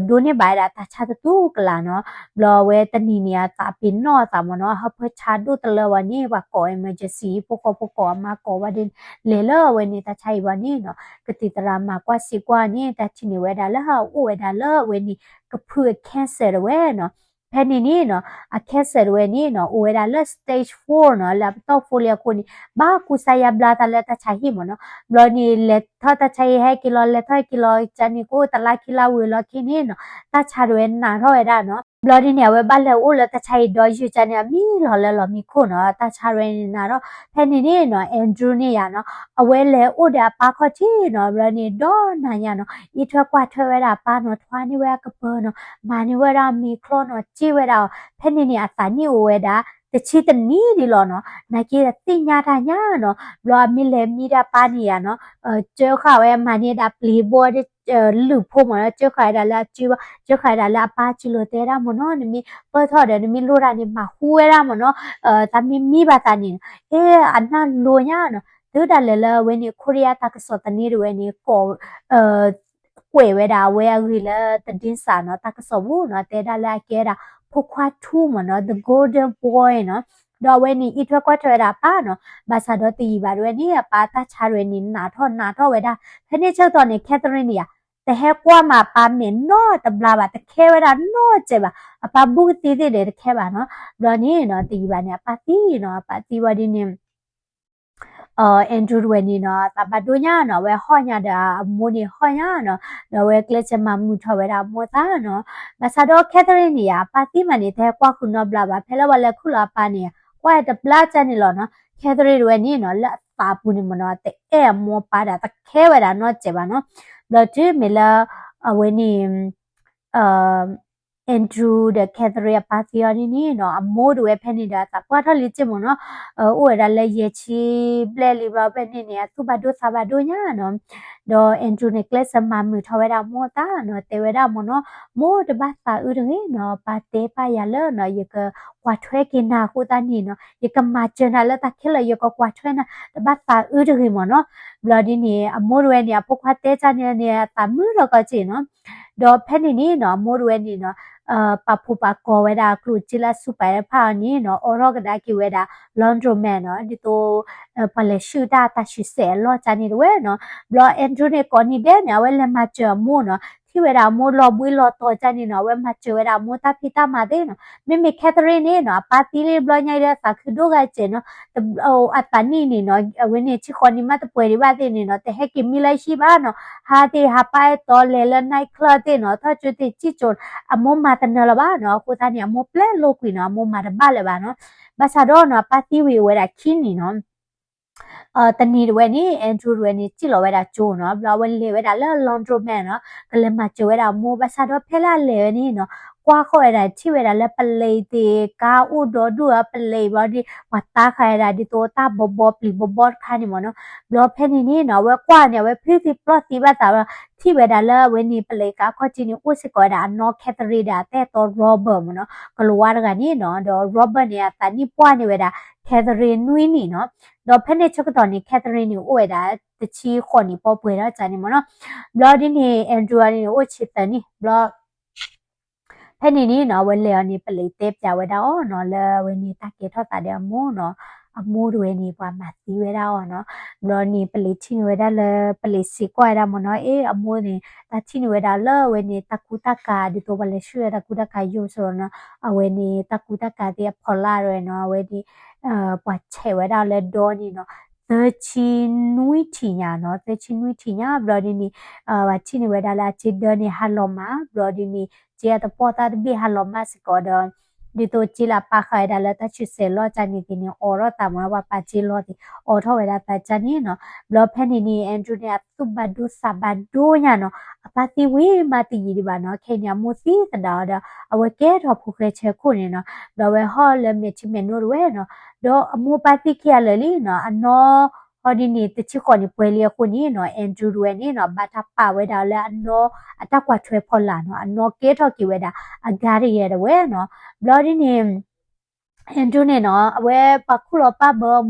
ဒိးန့ၢ်ဘၣ်ဝဲဒၣ်တၢ်ဆါတတူၢ်ကလာ်နီၤ ဘျီအဝဲတနံၤန့ၣ် အသးပ့ၤနီၣ်အသးမ့ၢ်နီၤ အဟၢဖၢဆါဒိၣ်တလၢဝဲန့ၣ် ပှၤကိး emergency ဟံၣ်ဖိဃီဖိကိးအမါကိးဝဲဒၣ် လဲၤလၢအဝဲန့ၣ်တၢ်ဆါဟံၣ်ဘၣ်န့ၣ်နီၤ ကသံၣ်သရၣ်မၤကွၢ်စံးကွၢ်န့ၣ် တၢ်ထံၣ်န့ၢ်ဝဲဒၣ်လၢအအိၣ်ဝဲဒၣ်လၢအဝဲန့ၣ် ကဖုအ cancer တဝဲနီၤ ဖဲန့ၣ်န့ၣ်နီၤ အ cancer တဝဲန့ၣ်နီၤ အိၣ်ဝဲဒၣ်လၢ stage four နီၤ လၢအပတီၢ်ဖိလံအဃိန့ၣ် ဘၣ်ကူစါယါဘျါသးလၢတၢ်ဆါဟံၣ်မ့ၢ်နီၤ ဘျီန့ၣ် လဲၤထီၣ်တၢ်ဆါဟံၣ်ဟဲက့ၤလီၤ လဲၤထီၣ်ဟဲက့ၤလီၤ ကန့ၣ်ကအိၣ်တလါခံလါဝံၤလီၤခံန့ၣ်နီၤ တၢ်ဆါတဝဲနာ်ထီၣ်ဝဲဒၣ်နီၤ ဘျီဒ်န့ၣ် အဝဲဘၣ်လဲၤအိၣ်လၢတၢ်ဆါအံၤဒီးယုၢ်ကန့ၣ် အမံလီၤလၢလီၢ်မံခိၣ်နီၤ, တၢ်ဆါရဲန့ၣ်နၤဒီး ဖဲန့ၣ်န့ၣ်နီၤ Andrew န့ၣ်ယါနီၤ အဝဲလဲၤအိၣ်ဒီးအပၢ်ခီၣ်ထံးနီၤ, ဘျီန့ၣ်ဒီးနၤညါနီၤ အံးထွဲကွၢ်ထွဲဝဲဒၣ်အပၢ်နီၤ, ထွါန့ၢ်ဝဲအကပၢၤနီၤ, မၤန့ၢ်ဝဲဒၣ်မ့ၤချီနီၤ, စ့ၢ်ဝဲဒၣ်အီၤ, ဖဲန့ၣ်န့ၣ် အသးနံၣ်အိၣ်ဝဲဒၣ် တဆံတနံၣ်ဒံးလီၤနီၤ, နာ်က့သ့ၣ်ညါတၢ်ညါနီၤ, ဘျီအမ့ၢ်လဲၤမံဒၣ်ပၢ်န့ၣ်ယါနီၤ, ကၢဃာ်ဝဲမၤန့ၢ်ဒၣ်ပျ့ၤဘီ လုၢ်ဖိမ့ၢ်နီၤ, ကၢဃာ်ဝဲဒၣ်လၢအစုဘီ, ကၢဃာ်ဝဲဒၣ်လၢအပၢ်စုလိာ်တဲဒၣ်မ့ၢ်နီၤ, နမ့ၢ်ပၢၢ်ထီၣ်ဒီး နမ့ၢ်လိၣ်တၢ်န့ၣ် မၤဟူဝဲဒၣ်မ့ၢ်နီၤ, တၢ်မ့ၢ်မံဘၣ်သးန့ၣ်, အဲ အနၢ်လိၤညါနီၤ, တုၤဒၣ်လဲာ်လၢအဝဲန့ၣ် ခိရံယါတၢ်ကစီၣ်သန့တဝဲန့ၣ် ကိး ကွဲးဝဲဒၣ်အဝဲအဂ့ၢ်လၢ သတင်းစာ နီၤ, တၢ်ကစီၣ်ပူၤနီၤ, တဲဒၣ်လၢအကဲဝဲဒၣ် ဖိခွါထူမ့ၢ်နီၤ, the golden boy နီၤ, ဒီးအဝဲန့ၣ် အံးထွဲကွၢ်ထွဲဝဲဒၣ်အပၢ်နီၤ, ဘၣ်ဆၣ်ဒီးတယံာ်ဘၣ်ဒၣ်ဝဲန့ၣ် အပၢ်တၢ်ဆါရဲန့ၣ် နးထီၣ်နးထီၣ်ဝဲဒၣ်, ဖဲန့ၣ်ဆၢကတီၢ်န့ၣ် Catherine န့ၣ်ယါ တဟဲကွၢ်မၤအပၢ်မဲာ်နီတဘျီဘၣ်, တခဲဝဲဒၣ်နီတစဲးဘၣ်, အပၢ်ဘူးကသ့သ့ၣ်ဒီးတခဲဘၣ်နီၤ, ဘျီန့ၣ်နီၤ တယံာ်ဘၣ်န့ၣ် အပၢ်သံနီၤ, အပၢ်သံဝံၤဒ်န့ၣ် Andrew တဝဲန့ၣ်နီၤ သးဘၣ်ဒိညါနီၤ, အဝဲဟီၣ်ညါဒီးအမိၢ်န့ၣ်ဟီၣ်ညါနီၤ, ဒီးအဝဲကျဲးစၢးမၤမုာ်ထီၣ်ဝဲဒၣ်အမိၢ်သးနီၤ, ဘၣ်ဆၣ်ဒီး Catherine န့ၣ်ယါ အပၢ်သံမးန့ၣ် တဟဲကွၢ်ဃုာ်နီတဘျီဘၣ်, ဖဲလၢပှၤလဲၤခူၣ်လီၤအပၢ်န့ၣ် ကွၢ်တဘျါကန့ၣ်လီၤနီၤ, Catherine တဝဲန့ၣ်နီၤ လၢအသးပူၤန့ၣ်မ့ၢ်နီၤ တအဲၣ်အမိၢ်အပၢ်ဒၣ် တခဲဝဲဒၣ်နီတစဲးဘၣ်နီၤ, ဘျီတုၤမ့ၢ်လၢ အဝဲန့ၣ် Andrew ဒီး Catherine အပၢ်သံအီၤဒ်န့ၣ်နီၤ, အမိၢ်တဝဲဖဲန့ၣ်ဒီး အသးပှၢ်ထီၣ်လံစ့ၢ်မ့ၢ်နီၤ, အိၣ်ဝဲဒၣ်လၢယဲၢ်ဆံဘျဲၣ်လံဘျီဖဲန့ၣ်န့ၣ် အသူၣ်ဘၣ်ဒိသးဘၣ်ဒိညါနီၤ, ဒီး Andrew န့ၣ် ကျဲးစၢးမၤမုာ်ထီၣ်ဝဲဒၣ်မိၢ်သးနီၤ, တဲဝဲဒၣ်မ့ၢ်နီၤ, မိၢ်တဘၣ်သးအုးတဂ့ၤနီၤ, ပၢ်တဲပၢ်ယၤလၢနီၤ ယကကွၢ်ထွဲက့ၤနၤအဃိသတးန့ၣ်နီၤ, ယကမၤစၢၤနၤလၢတၢ်ခဲလၢာ် ယကကွၢ်ထွဲနၤ, တဘၣ်သးအုးတဂ့ၤမ့ၢ်နီၤ, ဘျီဒ်န့ၣ် အမိၢ်တဝဲန့ၣ် အဖိခွါတဲတၢ်န့ၣ်န့ၣ် အသးမုာ်ထီၣ်ကီးစ့ၢ်နီၤ, ဒီးဖဲန့ၣ်န့ၣ်နီၤ အမိၢ်တဝဲန့ၣ်နီၤ ပာ်ဖှိၣ်ပာ်ကီၤဝဲဒၣ်အကျိၣ်စ့လၢအဆူၣ်ပာ်ဖးအီၤန့ၣ်နီၤ, အိးထီၣ်ကဒါက့ၤဝဲဒၣ် laundromat နီၤ, ဒ်သိး ပှၤလဲၤဆှုၣ်တၢ်တၢ်ဆံးစဲးအလီၢ်ကန့ၣ်တဝဲနီၤ, ဘျီ Andrew န့ၣ် ကိးနံၤဒဲးန့ၣ် အဝဲလဲၤမၤစၢၤအမိၢ်နီၤ, ထံၣ်ဝဲဒၣ်အမိၢ်လီၤဘှံးလီၤတီၤကန့ၣ်နီၤ, အဝဲမၤစၢၤဝဲဒၣ်အမိၢ်တၢ်ဖံးတၢ်မၤသ့ၣ်နီၤ, မ့မ့ၢ် Catherine န့ၣ်နီၤ အပၢ်သံလံဘျီညါဒီးသးခုဒိၣ်ဂၤစဲးနီၤ, အသးနံၣ်န့ၣ်နီၤ အဝဲန့ၣ် ဆံဃိးနံၣ်မးတပှဲၤဒံးဘၣ်သ့ၣ်န့ၣ်နီၤ, တဟဲက့ၤမံလၢဟံၣ်ဘၣ်နီၤ, ဟးသ့ၣ်ဟးပၢ်အဲၣ်တီလဲၤလၢ night club သ့ၣ်နီၤ, ထီၣ်ကၠိသ့ၣ်စံၣ်ကၠိ, အမိၢ်မၤတနၢၤလၢၤဘၣ်နီၤ, အဃိသတးန့ၣ် အမိၢ်ပျဲလိာ်ကွံာ်နီၤ, အမိၢ်မၤတဘၣ်လၢၤဘၣ်နီၤ, ဘၣ်ဆၣ်ဒီးနီၤ အပၢ်သံဝံၤအိၣ်ဝဲဒၣ်ခံနံၣ်နီၤ တနံၤတဝဲန့ၣ် Andrew တဝဲန့ၣ် စံၣ်လီၤဝဲဒၣ်ကၠိနီၤ, ဘျီအဝဲလဲၤဝဲဒၣ်လၢ laundromat နီၤ, ကလဲၤမၤစၢၤဝဲဒၣ်အမိၢ်, ဘၣ်ဆၣ်ဒီးဖဲလၢအလဲၤဝဲန့ၣ်နီၤ, ကွၢ်ဃီၤဝဲဒၣ် ထံၣ်ဝဲဒၣ်လၢပလံးသ့ၣ် ကါအိၣ်ဒီဒူၣ်အပလံးဘျီဒီး ပှၤတၢ်ဃာ်ဝဲဒၣ်ဒ်သိးတၢ်ဘီဘီပျံၤဘီဘီတခါန့ၣ်မ့ၢ်နီၤ, ဘျီဖဲန့ၣ်န့ၣ်နီၤ အဝဲကွၢ်န့ၣ် အဝဲဖုသံပျီၢ်သံဘၣ်သးဘျီ ထံၣ်ဝဲဒၣ်လၢအဝဲန့ၣ် ပလံးကါခီၣ်ထံးန့ၣ် အိၣ်စ့ၢ်ကီးဝဲဒၣ်အနီၢ် Catherine ဒီးအတၢ်အဲၣ်တီ Robert မ့ၢ်နီၤ, ကလံးဝါတဂၤန့ၣ်နီၤ, ဒီး Robert န့ၣ် အသးနံၣ်ပှၢ်န့ၢ်ဝဲဒၣ် Catherine နွံနံၣ်နီၤ, ဒီးဖဲန့ၣ်ဆၢကတီၢ်န့ၣ် Catherine န့ၣ် အိၣ်ဝဲဒၣ် တဆံဃိးနံၣ်ပီၢ်ပှဲၤဒီးန့ၣ်မ့ၢ်နီၤ, ဘျီဒ်န့ၣ် Andrew န့ၣ် အိၣ်ဆံသၢနံၣ်ဘျီ ဖဲန့ၣ်န့ၣ်နီၤ အဝဲလဲၤအီၤန့ၣ် ပလံးတဲပၠးဝဲဒၣ်အီၤနီၤ လၢအဝဲန့ၣ်တၢ်ကဲထီၣ်သးဒီးအမိၢ်နီၤ, အမိၢ်တဝဲန့ၣ် ပှၤမၤသံဝဲဒၣ်အီၤနီၤ, ဘျီန့ၣ် ပလံးထံၣ်န့ၢ်ဝဲဒၣ်လၢ ပလံးစံးကွၢ်ဝဲဒၣ်မ့ၢ်နီၤ, အ့ အမိၢ်န့ၣ် တၢ်ထံၣ်န့ၢ်ဝဲဒၣ်လၢအဝဲန့ၣ် တၢ်ကူတၢ်ကၤ ဒ်သိးပှၤလဲၤဆှုၣ်ဝဲတၢ်ကူတၢ်ကၤယိာ်ဆိနီၤ, အဝဲန့ၣ် တၢ်ကူတၢ်ကၤသ့ၣ်အဖီလာ်ဝဲနီၤ, အဝဲန့ၣ် ပှၤဆဲးဝဲဒၣ်လၢဒီန့ၣ်နီၤ, သၢဆံနွံထံၣ်ညါနီၤ, သၢဆံနွံထံၣ်ညါ ဘျီဒ်န့ၣ် ပှၤထံၣ်န့ၢ်ဝဲဒၣ်လၢအစ့ဒၢန့ၣ် ဟးလီၤမး ဘျီဒ်န့ၣ် စ့အတပီၢ်သၣ်တဘ့ၣ်ဟးလီၤမးစ့ၢ်ကီးဒီး ဒ်သိးစ့လၢအပၢ်ဃာ်ဝဲဒၣ်လၢတၢ်ဆံးစဲးလီၢ်ကန့ၣ်သ့ၣ်န့ၣ် အိးထီၣ်သးမ့ၢ်နီၤ, ပှၤပာ်စ့လီၤသ့ၣ် အိးထီၣ်ဝဲဒၣ်သးကန့ၣ်နီၤ, ဘျီဖဲန့ၣ်န့ၣ် Andrew န့ၣ် အသူၣ်ဘၣ်ဒိသးဘၣ်ဒိညါနီၤ, အပၢ်သံဝံၤမးတယံာ်ဒံးဘၣ်နီၤ, ခဲအံၤန့ၣ် အမိၢ်သံသဒၣ်အီၤဒီး အဝဲကဲထီၣ်ဖိဃဲဆဲခိၣ်န့ၣ်နီၤ, ဒီးအဝဲဟီၣ်လၢမဲာ်ထံမဲာ်နိတဝဲနီၤ, ဒီးအမိၢ်ပၢ်သံခံဂၤလၢာ်လံနီၤ, အနီၢ် ဟီဒ်န့ၣ် တဆံဃိးနံၣ်ပှဲၤလံအဃိန့ၣ်နီၤ, Andrew တဝဲန့ၣ်နီၤ ဘၣ်တၢ်ပာ်ဝဲဒၣ်လၢအနီၢ်အတၢ်ကွၢ်ထွဲဖီလာ်နီၤ, အနီၢ်ကဲထီၣ်က့ၤဝဲဒၣ် အ guardian တဝဲနီၤ, ဘျီဒ်န့ၣ် Andrew န့ၣ်နီၤ အဝဲပှၤခူၣ်လီၤပၢ်ဘၢ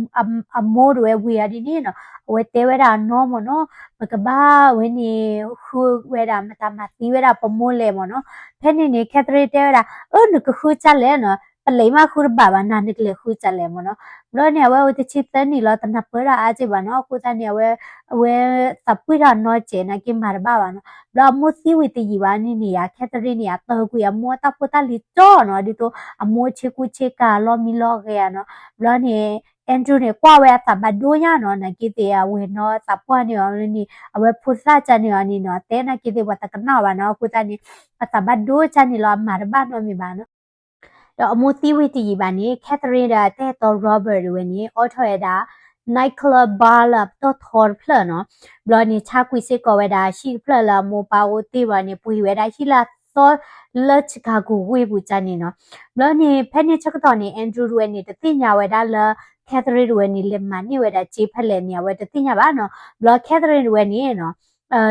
အမိၢ်တဝဲဝံၤအီၤဒ်န့ၣ်နီၤ, အဝဲတဲဝဲဒၣ်အနီၢ်မ့ၢ်နီၤ, ပကဘၣ်ဝဲန့ၣ် ဃုဝဲဒၣ်မတၤမၤသံဝဲဒၣ်ပမိၢ်လဲၣ်မ့ၢ်နီၤ, ဖဲန့ၣ်န့ၣ် Catherine တဲဝဲဒၣ် အၢ နကဃုကၢ်လဲၣ်နီၤ, ပလံးမးဃုတဘၣ်ဘၣ် နၤနကလဲၤဃုကၢ်လဲၣ်မ့ၢ်နီၤ, ဘျီန့ၣ် အဝဲအိၣ်တဆံသၢနံၣ်လီၤ တနၢ်ပၢၢ်တၢ်အါက့ၢ်ဘၣ်နီၤ, အဃိသတးန့ၣ် အဝဲ အဝဲသးပှၢ်ထီၣ်အနီၢ်စဲးနာ်က့မၤတဘၣ်ဘၣ်နီၤ, ဘျီအမိၢ်သံဝံၤတယံာ်ဘၣ်န့ၣ်န့ၣ်ယါ Catherine န့ၣ် အတၢၢ်ကွံာ်အမိၢ်အတၢ်ဖိတၢ်လံၤကၠီနီၤ, ဒ်သိးအမိၢ်ဆ့ကူဆ့ကၤလီၢ်မံလီၢ်ဂဲၤဧါနီၤ, ဘျီန့ၣ် Andrew န့ၣ် ကွၢ်ဝဲအသးဘၣ်ဒိညါနီၤ, နာ်က့သ့ၣ် အဝဲနီၤ သးပှၢ်န့ၢ်အီၤန့ၣ် အဝဲဖိသၣ်ကၢန့ၢ်အီၤန့ၣ်နီၤ, တဲနာ်က့သ့ၣ်ပှၤတကနၣ်ဘၣ်နီၤ, အဃိသတးန့ၣ် အသးဘၣ်ဒိကၢန့ၣ်လီၤ, အမၤတဘၣ်နီတမံၤဘၣ်နီၤ. ဒီးအမိၢ်သံဝံၤတယံာ်ဘၣ်န့ၣ် Catherine ဒီးအတၢ်အဲၣ်တီ Robert တဝဲန့ၣ် အိးထီၣ်ဝဲဒၣ် night club bar လၢအပတီၢ်ထီတဖျၢၣ်နီၤ. ဘျီန့ၣ် ဆါကွံာ်စ့ၢ်ကီးဝဲဒၣ်ဟံၣ်တဖျၢၣ်လၢအမိၢ်ပၢ်အိၣ်တ့ၢ်ဘၣ်န့ၣ် ပှ့ၤဝဲဒၣ်ဟံၣ်လၢအသီလၢ Chicago ဝ့ၢ်ပူၤကၢန့ၣ်နီၤ. ဘျီန့ၣ် ဖဲန့ၣ်ဆၢကတီၢ်န့ၣ် Andrew တဝဲန့ၣ် တသ့ၣ်ညါဝဲဒၣ်လၢ Catherine တဝဲန့ၣ် လဲၤမၤန့ၢ်ဝဲဒၣ်စ့ဖဲလဲၣ်န့ၣ် အဝဲတသ့ၣ်ညါဘၣ်နီၤ. ဘျီ Catherine တဝဲန့ၣ်နီၤ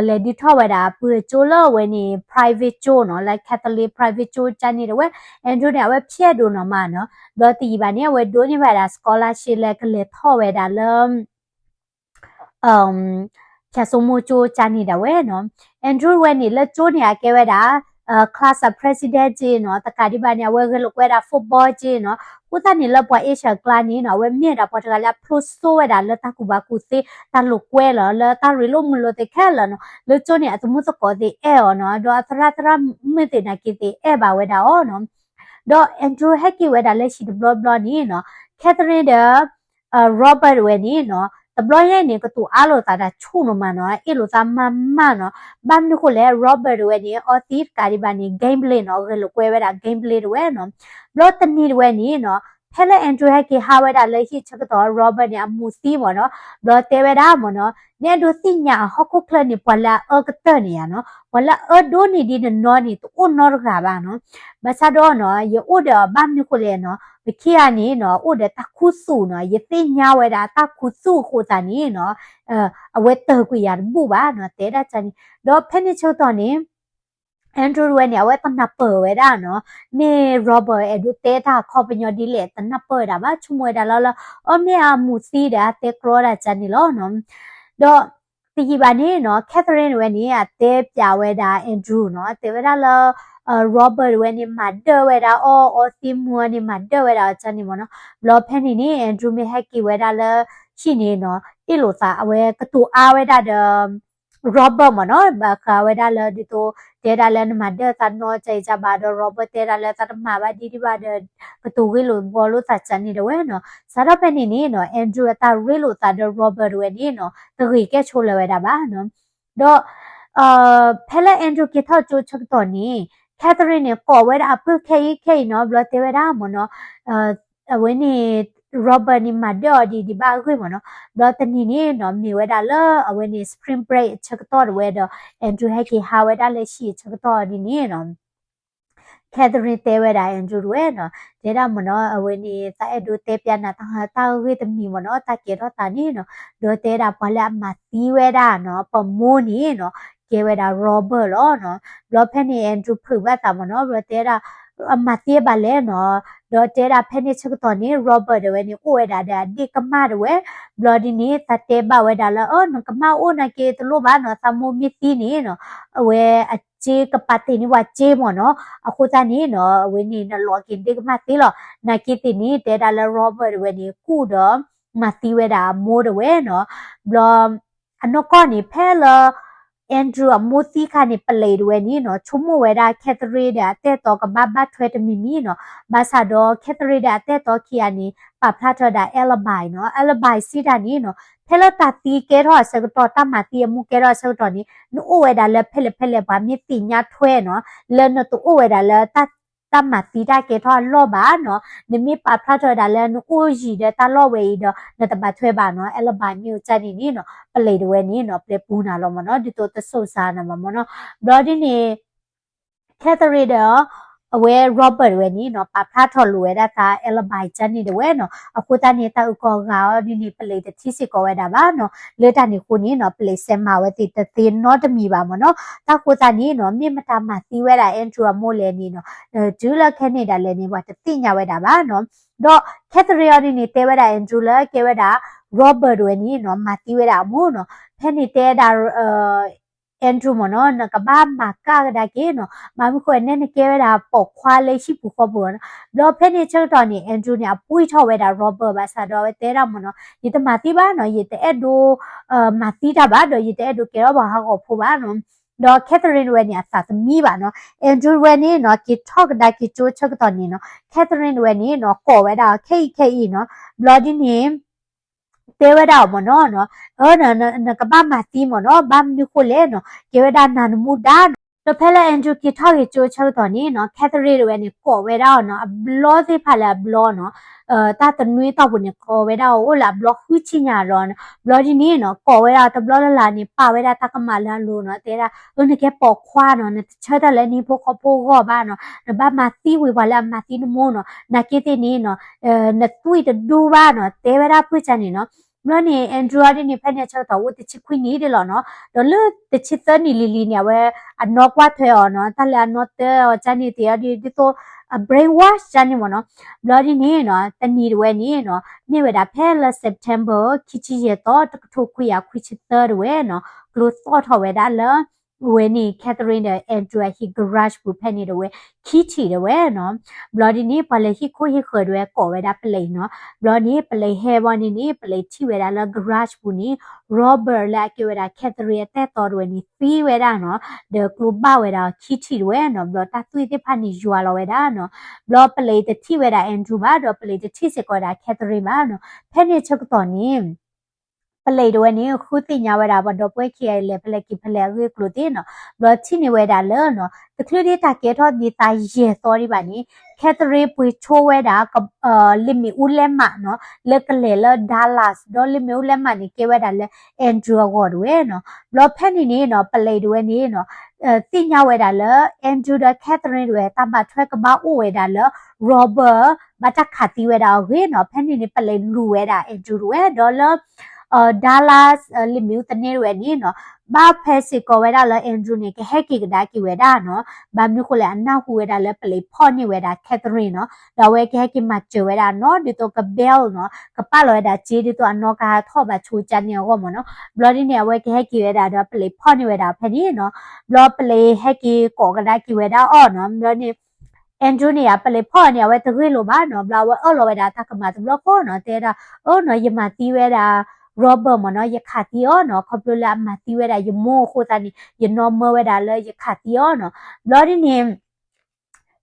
လဲၤဒုးထီၣ်ဝဲဒၣ် ပှ့ၤကၠိလၢအဝဲန့ၣ် private ကၠိနီၤ, လၢ Catholic private ကၠိကၢန့ၣ်တဝဲ, Andrew န့ၣ် အဝဲဖျဲးဒိၣ်နီၤမးနီၤ. ဘျီတယံာ်ဘၣ်န့ၣ် အဝဲဒိးန့ၢ်ဘၣ်ဒၣ် scholarship လၢကလဲၤထီၣ်ဝဲဒၣ်လၢ ဖၠၣ်စိမိၤကၠိကၢန့ၣ်ဒၣ်ဝဲနီၤ. Andrew ဝဲန့ၣ် လၢကၠိန့ၣ် အကဲဝဲဒၣ် class president ကၢနီၤ, တကးဒံးဘၣ်န့ၣ် အဝဲဂဲၤလိာ်ကွဲဒၣ် football ကၢနီၤ. အဃိသတးန့ၣ် လၢပှၤ Asia အကျါန့ၣ်နီၤ အဝဲမ့ၢ်ဝဲဒၣ်ပှၤတဂၤလၢအဖျိစိဝဲဒၣ်လၢတၢ်ကူၣ်ဘၣ်ကူၣ်သ့ တၢ်လိာ်ကွဲလီၤ လၢတၢ်ရ့လိာ်မုာ်လိာ်သ့ၣ်ခဲလၢာ်နီၤ. လၢကၠိန့ၣ် အသမူသကိးသ့ၣ်အဲၣ်အီၤနီၤ, ဒီးအသရၣ်သရၣ်မုၣ်သ့ၣ်နာ်က့သ့ၣ်အဲၣ်ဘၣ်ဝဲဒၣ်အီၤနီၤ. ဒီး Andrew ဟဲက့ၤဝဲဒၣ်လၢဟံၣ်တဘျီဘျီန့ၣ်နီၤ, Catherine ဒီး Robert ဝဲန့ၣ်နီၤ တဘျီညါအံၤန့ၣ် ကတိၤအါလိာ်သးတၢ်ဆိၣ်နီၤမးနီၤ, အ့ၣ်လိာ်သးမးမးနီၤ. ဘၣ်မနုၤဃိလဲၣ် Robert တဝဲန့ၣ် အီသံးတကးဒံးဘၣ်န့ၣ် gambling နီၤ, ဂဲၤလိာ်ကွဲဝဲဒၣ် gambling တဝဲနီၤ. ဘျီတနံၤတဝဲန့ၣ်နီၤ ဖဲလၢ Andrew ဟဲက့ၤဟးဝဲဒၣ်လၢဟံၣ်ဆၢကတီၢ် Robert န့ၣ် အမိၢ်သံမးနီၤ, ဘျီတဲဝဲဒၣ်မးနီၤ, နအဲၣ်ဒိးသ့ၣ်ညါအဟီၣ်ခိၣ်ချၢန့ၣ် ပှၤလၢအအၢကတၢၢ်န့ၣ်ယါနီၤ, ပှၤလၢအအၢဒိၣ်န့ၢ်ဒ်နနီၤန့ၣ် တအိၣ်နီတဂၤဘၣ်နီၤ. ဘၣ်ဆၣ်ဒီးနီၤ ယအိၣ်ဒီးအီၤဘၣ်မနုၤဃိလဲၣ်နီၤ, ပခံဂၤန့ၣ်နီၤ အိၣ်ဒီးတၢ်ခူသူၣ်နီၤ, ယသ့ၣ်ညါဝဲဒၣ်တၢ်ခူသူၣ်အဃိသတးန့ၣ်နီၤ အဝဲတၢၢ်ကွံာ်ယၤတဘူၣ်ဘၣ်နီၤ, တဲဒၣ်န့ၣ်. ဒီးဖဲန့ၣ်ဆၢကတီၢ်န့ၣ် Andrew တဝဲန့ၣ် အဝဲတနၢ်ပၢၢ်ဝဲဒၣ်နီၤ, မ့ၢ် Robert အဲၣ်ဒိးတဲတၢ်အခီပညီဒ်လဲၣ် တနၢ်ပၢၢ်ဝဲဒၣ်ဘၣ်, ဆိကမိၣ်ဝဲဒၣ်လၢလၢ အီ မ့ၢ်အမိၢ်သံဒီးအတဲကြီတၢ်ကၢန့ၣ်လီၤနီၤ. ဒီးတယံာ်ဘၣ်န့ၣ်နီၤ Catherine တဝဲန့ၣ် အတဲပျးဝဲဒၣ် Andrew နီၤ, တဲဝဲဒၣ်လၢ Robert တဝဲန့ၣ် မၤဒၢၣ်ဝဲဒၣ်အီၤ, အီသံးမုၢ်အီၤန့ၣ် မၤဒၢၣ်ဝဲဒၣ်အီၤကၢန့ၣ်မးနီၤ. ဘျီဖဲန့ၣ်န့ၣ် Andrew မ့ၢ်ဟဲက့ၤဝဲဒၣ်လၢဟံၣ်န့ၣ်နီၤ အ့ၣ်လိာ်သး အဝဲကတိၤအါဝဲဒၣ်ဒီး Robert မးနီၤ, ဘၣ်ဃးဝဲဒၣ်လၢဒ်သိး တဲဒၣ်လၢနမၤဒၢၣ်သးနီတဂၤဘၣ်ဒီး Robert တဲဒၣ်လၢသးတမၤဘၣ်ဒ်ဒံးဘၣ်ဒီး ကတိၤဂ့ၢ်လိာ်ဘှီလိာ်သးကၢန့ၣ်တဝဲနီၤ. စးထီၣ်ဖဲန့ၣ်န့ၣ်နီၤ Andrew အတၢ်ရ့လိာ်သးဒီး Robert တဝဲန့ၣ်နီၤ တဂ့ၤကဲဆိလၢၤဝဲဒၣ်ဘၣ်နီၤ. ဒီး ဖဲလၢ Andrew က့ၤထီၣ်ကၠိဆၢကတီၢ်န့ၣ် Catherine န့ၣ် ကိးဝဲဒၣ်အပုၢ်ခဲအံၤခဲအံၤနီၤ, ဘျီတဲဝဲဒၣ်မးနီၤ အဝဲန့ၣ် Robert န့ၣ် မၤဒၢၣ်အီၤဒ်ဒံးဘၣ်အဂ့ၢ်မးနီၤ. ဘျီတနံၤန့ၣ်နီၤ မ့ၢ်ဝဲဒၣ်လၢအဝဲန့ၣ် spring break ဆၢကတီၢ်တဝဲဒီး Andrew ဟဲက့ၤဟးဝဲဒၣ်လၢဟံၣ်ဆၢကတီၢ်ဒ်န့ၣ်နီၤ Catherine တဲဝဲဒၣ် Andrew တဝဲနီၤ, တဲဒၣ်မးနီၤ အဝဲန့ၣ် သးအဲၣ်ဒိးတဲပျးနၤတၢ်ဂ့ၢ်တမံၤမးနီၤ, တၢ်ကဲထီၣ်သးန့ၣ်နီၤ, ဒီးတဲဒၣ်ပှၤလၢအမၤသံဝဲဒၣ်နီၤ ပမိၢ်န့ၣ်နီၤ ကဲဝဲဒၣ် Robert လီၤနီၤ. ဘျီဖဲန့ၣ် Andrew ဖုးဘၣ်သးမးနီၤ, ဘျီတဲဒၣ် အမၤသံဘၣ်လဲၣ်နီၤ, ဒီးတဲဒၣ်ဖဲန့ၣ်ဆၢကတီၢ်န့ၣ် Robert တဝဲန့ၣ် အိၣ်ဝဲဒၣ်ဒီးအဒ့ၣ်ကမၢ်တဝဲ, ဘျီဒ်န့ၣ် သးတဲဘၣ်ဝဲဒၣ်လၢ အၢ နကမၢ်အိၣ်နာ်က့တလိၣ်ဘၣ်နီၤ, သးမိၢ်မ့ၢ်သံန့ၣ်နီၤ အဝဲအစ့ကပာ်တ့ၢ်န့ၢ်ပှၤစ့မးနီၤ, အဃိသတးန့ၣ်နီၤ အဝဲန့ၣ် နလီၤက့ၤဒ့ၣ်ကမၢ်သ့လီၤ. နာ်က့သ့ၣ်န့ၣ် တဲဒၣ်လၢ Robert တဝဲန့ၣ် ကူၣ်ဒီး မၤသံဝဲဒၣ်အမိၢ်တဝဲနီၤ. ဘျီ အနီၢ်ကီၢ်န့ၣ် ဖဲလၢ Andrew အမိၢ်သံခါန့ၣ် ပလံးတဝဲန့ၣ်နီၤ ဆိကမိၣ်ဝဲဒၣ် Catherine ဒီးအတၢ်အဲၣ်တီကဘၣ်ဘၣ်ထွဲတမံၤမံၤနီၤ. ဘၣ်ဆၣ်ဒီး Catherine ဒီးအတၢ်အဲၣ်တီခံဂၤန့ၣ် ပာ်ဖျါထီၣ်ဝဲဒၣ် alibi နီၤ, alibi စံးတၢ်န့ၣ်နီၤ ဖဲလၢတၢ်သံကဲထီၣ်အဆၢကတီၢ် တၢ်မၤသံအမူကဲထီၣ်အဆၢကတီၢ်န့ၣ် နအိၣ်ဝဲဒၣ်လၢဖဲလဲၣ်ဖဲလဲၣ် ပှၤမ့ၢ်သ့ၣ်ညါထွဲနီၤ လၢနတအိၣ်ဝဲဒၣ်လၢ တၢ်မၤသံတၢ်ကဲထီၣ်အလီၢ်ဘၣ်နီၤ, နမ့ၢ်ပာ်ဖျါထီၣ်ဝဲဒၣ်လၢနအိၣ်ယံၤဒီးတၢ်လီၢ်ဝဲအံၤဒီး နတဘၣ်ထွဲဘၣ်နီၤ, alibi မ့ၢ်အိၣ်ကၢန့ၣ်န့ၣ်နီၤ ပလံးတဝဲန့ၣ်နီၤ ပျဲပူၤနၤလီၤမးနီၤ, ဒ်သိးတစိၤစါနၤဘၣ်မးနီၤ. ဘျီဒ်န့ၣ် Catherine ဒီး အဝဲ Robert တဝဲန့ၣ်နီၤ ပာ်ဖျါထီၣ်လိာ်ဝဲဒၣ်သး alibi ကၢန့ၣ်တဝဲနီၤ, အဃိသတးန့ၣ် တၢ်အုၣ်ကီၤအဂၤအီၤဒ်န့ၣ် ပလံးတထံၣ်စ့ၢ်ကီးဝဲဒၣ်ဘၣ်နီၤ, လၢတၢ်န့ၣ်အဃိန့ၣ်နီၤ ပလံးစဲးမၤဝဲသ့ၣ်တသ့နီတမံၤဘၣ်မးနီၤ, တၢ်ဃိသတးန့ၣ်နီၤ မ့ၢ်မတၤမၤသံဝဲဒၣ် Andrew အမိၢ်လဲၣ်န့ၣ်နီၤ တုၤလၢခဲန့ၣ်ဒၣ်လဲာ်န့ၣ် ပှၤတသ့ၣ်ညါဝဲဒၣ်ဘၣ်နီၤ. ဒီး Catherine အီၤဒ်န့ၣ် တဲဝဲဒၣ် Andrew လၢကဲဝဲဒၣ် Robert တဝဲန့ၣ်နီၤ မၤသံဝဲဒၣ်အမိၢ်နီၤ, ဖဲန့ၣ်တဲဒၣ် Andrew မးနီၤ နကဘၣ်မၤကၣ်ကဒါက့ၤနီၤ, ဘၣ်မနုၤဃိန့ၣ် နကဲဝဲဒၣ်ပိာ်ခွါလၢဟံၣ်ပူၤဃီပူၤနီၤ. ဘျီဖဲန့ၣ်ဆၢကတီၢ်န့ၣ် Andrew န့ၣ် အပှံၢ်ထီၣ်ဝဲဒၣ် Robert ဘၣ်ဆၣ်ဒီးအဝဲတဲဒၣ်မးနီၤ ယတမၤသံဘၣ်နီၤ, ယတအဲၣ်ဒိး မၤသံတၢ်ဘၣ်ဒီး ယတအဲၣ်ဒိးကဲထီၣ်ပှၤဟးဂီၤဖိဘၣ်နီၤ. ဒီး Catherine တဝဲန့ၣ် အသးသမံဘၣ်နီၤ. Andrew တဝဲန့ၣ်နီၤ က့ၤထီၣ်ကဒါက့ၤကၠိဆၢကတီၢ်န့ၣ်နီၤ Catherine တဝဲန့ၣ်နီၤ ကိးဝဲဒၣ်အီၤခဲအံၤခဲအံၤနီၤ. ဘျီဒ်န့ၣ် တဲဝဲဒၣ်အီၤမ့ၢ်နီၤ, အၢ နကဘၣ်မၤသံမ့ၢ်နီၤ, ဘၣ်မနုၤဃိလဲၣ်နီၤ, ကဲဝဲဒၣ်နၤနမူဒါနီၤ. ဒီးဖဲလၢ Andrew က့ၤထီၣ်က့ၤကၠိဆၢကတီၢ်န့ၣ်နီၤ Catherine တဝဲန့ၣ် ကိးဝဲဒၣ်အီၤနီၤ, အဘျီသ့ၣ်တဖၣ်လၢအဘျီနီၤ တၢ်တနွံတီၢ်ပူၤန့ၣ် ကိးဝဲဒၣ်အီၤအိၣ်လၢအဘျီဃုဆံညါလီၤ. ဘျီဒ်န့ၣ်နီၤ ကိးဝဲဒၣ်အီၤတဘျီလၢ်လၢ်န့ၣ် ပာ်ဝဲဒၣ်တၢ်ကမၣ်လၢအလိၤနီၤ, တဲဒၣ် အၢ နကဲပိာ်ခွါနီၤ, နတဆၢထၢၣ်လၢနဟံၣ်ဖိဃီဖိအဂီၢ်ဘၣ်နီၤ, နဘၣ်မၤသံဝံၤပှၤလၢအမၤသံနမိၢ်နီၤ, နာ်က့သ့ၣ်န့ၣ်နီၤ နသွံၣ်တဒူဘၣ်နီၤ, တဲဝဲဒၣ်ဖုၣ်ကါန့ၣ်နီၤ. ဘျီန့ၣ် Andrew အီၤဒ်န့ၣ် ဖဲန့ၣ်ဆၢကတီၢ်အိၣ်တဆံခွံနံၣ်ဒ်လီၤနီၤ, ဒီးလၢတဆံသၢနံၣ်လံၤလံၤန့ၣ် အဝဲအနီၢ်ကွၢ်ထွဲအီၤနီၤ, တၢ်လၢအနီၢ်တၢအီၤကန့ၣ်သ့ၣ်အီၤဒ် ဒ်သိး အ brainwash ကန့ၣ်မ့ၢ်နီၤ. ဘျီဒ်န့ၣ်နီၤ တနံၤတဝဲန့ၣ်နီၤ မ့ၢ်ဝဲဒၣ်ဖဲလၢ September ခံဆံယဲၢ်သီ တကထိခွံကယၤခွံဆံသၢတဝဲနီၤ ကျိသီၣ်ထီၣ်ဝဲဒၣ်လၢ ဝဲန့ၣ် Catherine ဒီး Andrew အဟံၣ် garage ပူၤဖဲန့ၣ်တဝဲ ခံထံၣ်တဝဲနီၤ. ဘျီဒ်န့ၣ် ပှၤလၢဟံၣ်ခိၣ်ဟံၣ်ဃၢၤတဝဲကိးဝဲဒၣ်ပလံးနီၤ. ဘျီန့ၣ် ပလံးဟဲဘၣ်န့ၣ်န့ၣ် ပလံးထံၣ်ဝဲဒၣ်လၢ garage ပူၤန့ၣ် Robert လၢအကဲဝဲဒၣ် Catherine အတၢ်အဲၣ်တီတဝဲန့ၣ် သံဝဲဒၣ်နီၤ, ဒီးကျိဘၣ်ဝဲဒၣ်အီၤခံထံၣ်တဝဲနီၤ. ဘျီတၢ်သွံၣ်သ့ၣ်တဖၣ်န့ၣ်ယွၤလီၤဝဲဒၣ်နီၤ. ဘျီပလံးတထံၣ်ဝဲဒၣ် Andrew ဘၣ်, ဒီးပလံးတထံၣ်စ့ၢ်ကီးဝဲဒၣ် Catherine ဘၣ်နီၤ. ဖဲန့ၣ်ဆၢကတီၢ်န့ၣ် ပလံးတဝဲန့ၣ် ဃုသ့ၣ်ညါဝဲဒၣ် ပှၤဒီပုၢ်ဝဲၢ်ခံဂၤအံၤ လဲၤဖဲလဲၣ်က့ၤဖဲလဲၣ်အဂ့ၢ်အကျိၤသ့ၣ်နီၤ. ဘျီထံၣ်န့ၢ်ဝဲဒၣ်လၢနီၤ တချုးဒ်တၢ်ကဲထီၣ်ဒံးသးယဲၢ်သီဒံးဘၣ်န့ၣ် Catherine ပှ့ၤဆိဝဲဒၣ် လံာ်မ့ၣ်အူလဲးမးနီၤ လၢကလဲၤလၢ Dallas ဒီးလံာ်မ့ၣ်အူလဲးမးန့ၣ် ကဲဝဲဒၣ်လၢ Andrew အဂီၢ်တဝဲနီၤ. ဘျီဖဲန့ၣ်န့ၣ်နီၤ ပလံးတဝဲန့ၣ်နီၤ သ့ၣ်ညါဝဲဒၣ်လၢ Andrew ဒီး Catherine တဝဲ တၢ်ဘၣ်ထွဲကဘၣ်အိၣ်ဝဲဒၣ်လၢ Robert ဘၣ်တၢ်ခးသံဝဲဒၣ်အဂ့ၢ်နီၤ. ဖဲန့ၣ်န့ၣ် ပလံးလူၤဝဲဒၣ် Andrew တဝဲ ဒီးလၢ Dallas လံာ်မ့ၣ်အူသန့တဝဲန့ၣ်နီၤ ဘၣ်ဖဲစ့ၢ်ကီးဝဲဒၣ်လၢ Andrew န့ၣ် ကဟဲက့ၤကဒါက့ၤဝဲဒၣ်နီၤ. ဘၣ်မနုၤဃိလဲၣ် အနၢ်ဟူဝဲဒၣ်လၢပလံးဖီၣ်န့ၢ်ဝဲဒၣ် Catherine နီၤ, ဒီးအဝဲကဟဲက့ၤမၤစၢၤဝဲဒၣ်နီၤ ဒ်သိးက bail နီၤ ကပာ်လီၤဝဲဒၣ်စ့ ဒ်သိးအနီၢ်ကဟးထီၣ်ဘၣ်ဆိကန့ၣ်အဂီၢ်မ့ၢ်နီၤ. ဘျီဒ်န့ၣ် အဝဲကဟဲက့ၤဝဲဒၣ်ဒီးပလံးဖီၣ်န့ၢ်ဝဲဒၣ်ဖဲန့ၣ်နီၤ. ဘျီပလံးဟဲက့ၤကိးကဒါက့ၤဝဲဒၣ်အီၤနီၤ. ဘျီန့ၣ် Andrew န့ၣ် ပလံးဖီၣ်န့ၣ် အဝဲတဂ့ၢ်လိာ်ဘၣ်နီၤ. ဘျီအဝဲအၢၣ်လီၤဝဲဒၣ်တၢ်ကမၣ်တဘျီဃီနီၤ တဲဒၣ် အၢနီၤ ယမၤသံဝဲဒၣ် Robert မ့ၢ်နီၤ ယခးသံအီၤနီၤ ခီဖျိလၢအမၤသံဝဲဒၣ်ယမိၢ်အဃိသတးန့ၣ် ယနီၢ်မၢဝဲဒၣ်လၢယခးသံအီၤနီၤ. ဘျီဒ်န့ၣ်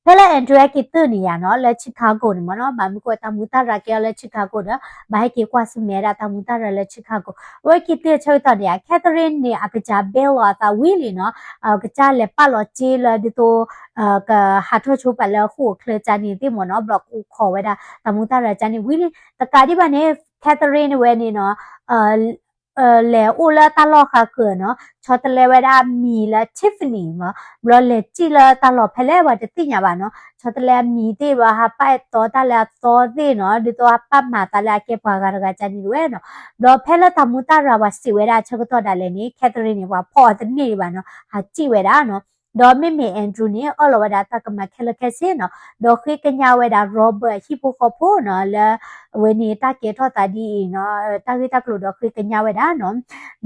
ဖဲလၢ Andrew ဟဲက့ၤတုၤန့ၣ်ယါနီၤ လၢ Chicago န့ၣ်မ့ၢ်နီၤ ဘၣ်မနုၤဃိတၢ်မူတၢ်ရၤကဲအီၤလၢ Chicago ဒီး ဘၣ်ဟဲက့ၤကွၢ်ဆၢၣ်မဲာ်ဝဲဒၣ်တၢ်မူတၢ်ရၤလၢ Chicago. အဝဲက့ၤတုၤဆၢကတီၢ်န့ၣ် Catherine န့ၣ် အကစၢ် bail လီၤအသးဝံၤလံနီၤ အကစၢ်လဲၤပာ်လီၤစ့လၢဒ်သိး ကဟးထီၣ်ဆိပာ်လၢအဃိၣ်အချၢကန့ၣ်သ့ၣ်မ့ၢ်နီၤ ဘျီကိးခိးဝဲဒၣ်တၢ်မူတၢ်ရၤကန့ၣ်ဝံၤလံ တကးဒံးဘၣ်န့ၣ် Catherine တဝဲန့ၣ်နီၤ လဲၤအိၣ်လၢတၢ်လီၢ်ဃးဃၢၤနီၤ ဆီတလဲဝဲဒၣ်အမံၤလၢ Tiffany မ့ၢ် ဘျီလဲၤစံၣ်လၢတၢ်လီၢ်ဖဲလဲၣ်ပှၤတသ့ၣ်ညါဘၣ်နီၤ ဆီတလဲအမံၤသ့ၣ်ဘျီ ဟးပာ်အဲၣ်တီတၢ်လၢအသီသ့ၣ်နီၤ ဒ်သိးဟးပာ်မၤသးလၢအကဲပှၤဂၤတဂၤကန့ၣ်တဝဲနီၤ ဘျီဖဲလၢတၢ်မူတၢ်ရၤပှၤစံးဝဲဒၣ်ဆၢကတီၢ်ဒၣ်လဲာ်န့ၣ် Catherine န့ၣ် ပှၤဖီၣ်အီၤတန့ၢ်ဒံးဘၣ်နီၤ ဟးစံၣ်ဝဲဒၣ်နီၤ ဒီးမ့မ့ၢ် Andrew န့ၣ် အၢၣ်လီၤဝဲဒၣ်တၢ်ကမၤခဲလၢာ်ခဲဆ့နီၤ ဒီးဃ့ကညးဝဲဒၣ် Robert အဟံၣ်ဖိဃီဖိနီၤ လၢအဝဲန့ၣ်တၢ်ကဲထီၣ်သးဒ်အံၤနီၤ တၢ်ဂ့ၢ်တၢ်ကျိၤဒီးဃ့ကညးဝဲဒၣ်နီၤ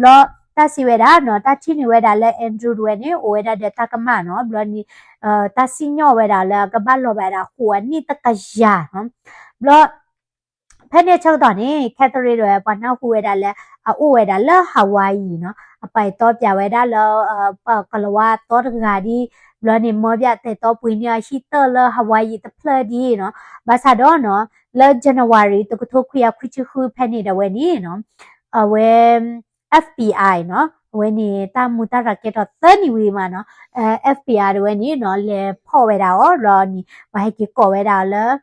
ဘျီတၢ်စံးဝဲဒၣ်နီၤ တၢ်ထံၣ်န့ၢ်ဝဲဒၣ်လၢ Andrew တဝဲန့ၣ် အိၣ်ဝဲဒၣ်ဒီးတၢ်ကမၣ်နီၤ ဘျီန့ၣ် တၢ်စံၣ်ညီၣ်ဝဲဒၣ်လၢအကဘၣ်လီၤဘၣ်ဝဲဒၣ်ဃိးအနံၣ်တကယၤနီၤ ဘျီ ဖဲန့ၣ်ဆၢကတီၢ်န့ၣ် Catherine တဝဲ ပှၤနၢ်ဟူဝဲဒၣ်လၢ အအိၣ်ဝဲဒၣ်လၢ Hawaii နီၤ အပာ်တီပၠးဝဲဒၣ်လၢ ကလၤဝါအသီတဂၤဒ် ဘျီန့ၣ် မၢပၠးတဲာ်တီပှ့ၤန့ၢ်အဟံၣ်တၢၢ်လၢ Hawaii တဖျၢၣ်ဒ်နီၤ ဘၣ်ဆၣ်ဒီးနီၤ လၢ January တကထိခွံကယၤခွံဆံဃုဖဲန့ၣ်ဒၣ်ဝဲန့ၣ်နီၤ အဝဲ FBI နီၤ အဝဲန့ၣ် တၢ်မူတၢ်ရၤကဲထီၣ်သၢနံၣ်ဝံၤမးနီၤ FBI တဝဲန့ၣ်နီၤ လဲၤဖီၣ်ဝဲဒၣ်အီၤ ဘျီန့ၣ် ပှၤဟဲက့ၤကိးဝဲဒၣ်အီၤလၢ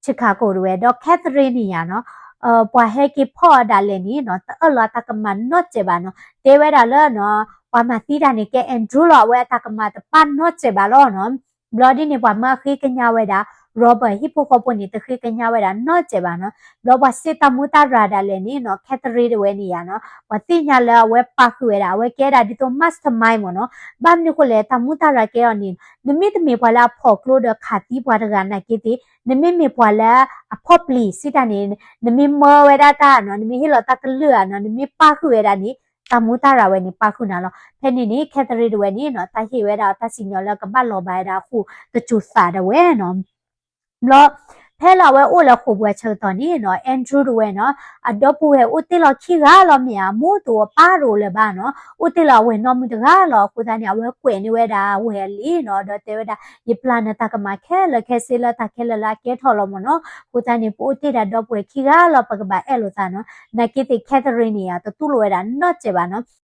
Chicago တဝဲ ဒီး Catherine န့ၣ်ယါနီၤ ပှၤဟဲက့ၤဖီၣ်အီၤဒၣ်လဲာ်န့ၣ်နီၤ တအၢၣ်လီၤအတၢ်ကမၣ်နီတစဲးဘၣ်နီၤ တဲဝဲဒၣ်လၢနီၤ ပှၤမၤသံတၢ်န့ၣ်ကဲ Andrew လီၤ အဝဲအတၢ်ကမၣ်တပၣ်နီတစဲးဘၣ်လီၤနီၤ ဘျီဒ်န့ၣ် ပှၤမၢအဃ့ကညးဝဲဒၣ် Robert ဟံၣ်ဖိဃီဖိန့ၣ် တဃ့ကညးဝဲဒၣ်နီတစဲးဘၣ်နီၤ ဘျီပှၤစံးတၢ်မူတၢ်ရၤဒၣ်လဲာ်န့ၣ်နီၤ Catherine တဝဲန့ၣ်ယါနီၤ ပှၤသ့ၣ်ညါလၢအဝဲပာ်ဃုာ်ဝဲဒၣ် အဝဲကဲဒၣ်ဒ်သိး mastermind မ့ၢ်နီၤ ဘၣ်မနုၤဃိလဲၣ် တၢ်မူတၢ်ရၤကဲအီၤန့ၣ် နမ့ၢ်တမ့ၢ်ပှၤလၢအဖီၣ်ကျိဒီးခးသံပှၤတဂၤနာ်က့သ့ၣ် နမ့မ့ၢ်ပှၤလၢအဖီၣ်ပျံၤစံးတၢ်န့ၣ် နမ့ၢ်မၢဝဲဒၣ်တၢ်နီၤ နမ့ၢ်ဟ့ၣ်လီၤတၢ်ကလုၢ်ဧါနီၤ နမ့ၢ်ပာ်ဃုာ်ဝဲဒၣ်န့ၣ် တၢ်မူတၢ်ရၤဝဲန့ၣ် ပာ်ဃုာ်နၤလီၤ ဖဲန့ၣ်န့ၣ် Catherine တဝဲန့ၣ်နီၤ တၢ်ဟ့ၣ်ဝဲဒၣ်တၢ်စံၣ်ညီၣ်လၢကဘၣ်လီၤဘၣ်ဝဲဒၣ်အဃိ တစိၤသးဒၣ်ဝဲနီၤ ဘျီ ဖဲလၢအဝဲအိၣ်လၢဃိာ်ပူၤအဆၢကတီၢ်န့ၣ်နီၤ Andrew တဝဲနီၤ အဒီပုၢ်ဝဲၢ်အိၣ်တ့ၢ်လီၤခံဂၤလီၤမ့ၢ်ဧါ, အမိၢ်အသိးအပၢ်တအိၣ်လၢၤဘၣ်နီၤ, အိၣ်တ့ၢ်လီၤအဝဲၢ်နီတဂၤလီၤ. အဃိသတးန့ၣ် အဝဲကွဲးန့ၢ်ဝဲဒၣ်အဝဲၢ်အလံၤနီၤ, ဒီးတဲဝဲဒၣ် ယပျၢ်နတၢ်ကမၣ်ခဲလၢာ်ခဲဆ့လၢတၢ်ခဲလၢာ်လၢအကဲထီၣ်လီၤမ့ၢ်နီၤ. အဃိသတးန့ၣ် ပအိၣ်တ့ၢ်ဒၣ်ဒီပုၢ်ဝဲၢ်ခံဂၤလီၤ ပကဘၣ်အဲၣ်လိာ်သးနီၤ. နာ်က့သ့ၣ် Catherine န့ၣ် တတူၢ်လိာ်ဝဲဒၣ်နီတစဲးဘၣ်နီၤ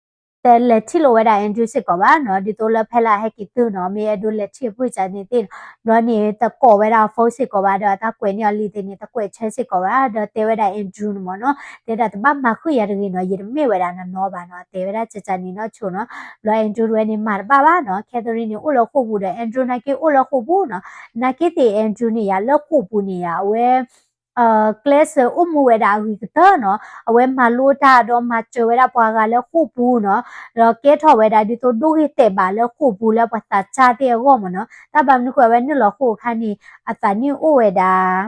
တလဲၤထံၣ်လိာ်ဝဲဒၣ် Andrew စ့ၢ်ကီးဘၣ်နီၤ, ဒ်သိးလၢဖဲလၢအဟဲက့ၤတုၤနီၤ မ့ၢ်အဲၣ်ဒိးလဲၤထံၣ်အပုၢ်စၢ်န့ၣ်သ့ၣ်နီၤ, ဘျီန့ၣ် တကိးဝဲဒၣ်အ phone စ့ၢ်ကီးဘၣ် ဒီးတၢ်ကွဲးန့ၢ်အီၤလံၤသ့ၣ်န့ၣ် တကွဲးဆၢစ့ၢ်ကီးဘၣ်, ဒီးတဲဝဲဒၣ် Andrew န့ၣ်မ့ၢ်နီၤ, တဲဒၣ်တဘၣ်မၤဃုာ်ယၤတဂ့ၤနီၤ, ယတမ့ၢ်ဝဲဒၣ်နနီၤဘၣ်နီၤ, တဲဝဲဒၣ်ကကန့ၣ်နီၤဆိနီၤ, ဘျီ Andrew တဝဲန့ၣ် မၤတဘၣ်ဘၣ်နီၤ, Catherine န့ၣ် အိၣ်လၢဃိာ်ပူၤဒီး Andrew နာ်က့အိၣ်လၢဃိာ်ပူၤနီၤ, နာ်က့သ့ၣ် Andrew န့ၣ်ယၤလၢဃိာ်ပူၤန့ၣ်ယၤ အဝဲ ကျဲးစၢးအိၣ်မူဝဲဒၣ်အဂ့ၤကတၢၢ်နီၤ, အဝဲမၤလိတၢ်ဒီးမၤစၢၤဝဲဒၣ်ပှၤဂၤလၢဃိာ်ပူၤနီၤ, ဒီးကဲထီၣ်ဝဲဒၣ်ဒ်သိးဒိဂ့ၤတဲာ်ဘၣ်လၢဃိာ်ပူၤလၢပှၤသးစၢ်သ့ၣ်အဂီၢ်မ့ၢ်နီၤ, တၢ်ဘၣ်မနုၤဃိအဝဲနုာ်လီၤဃိာ်အခါန့ၣ် အသးနံၣ်အိၣ်ဝဲဒၣ်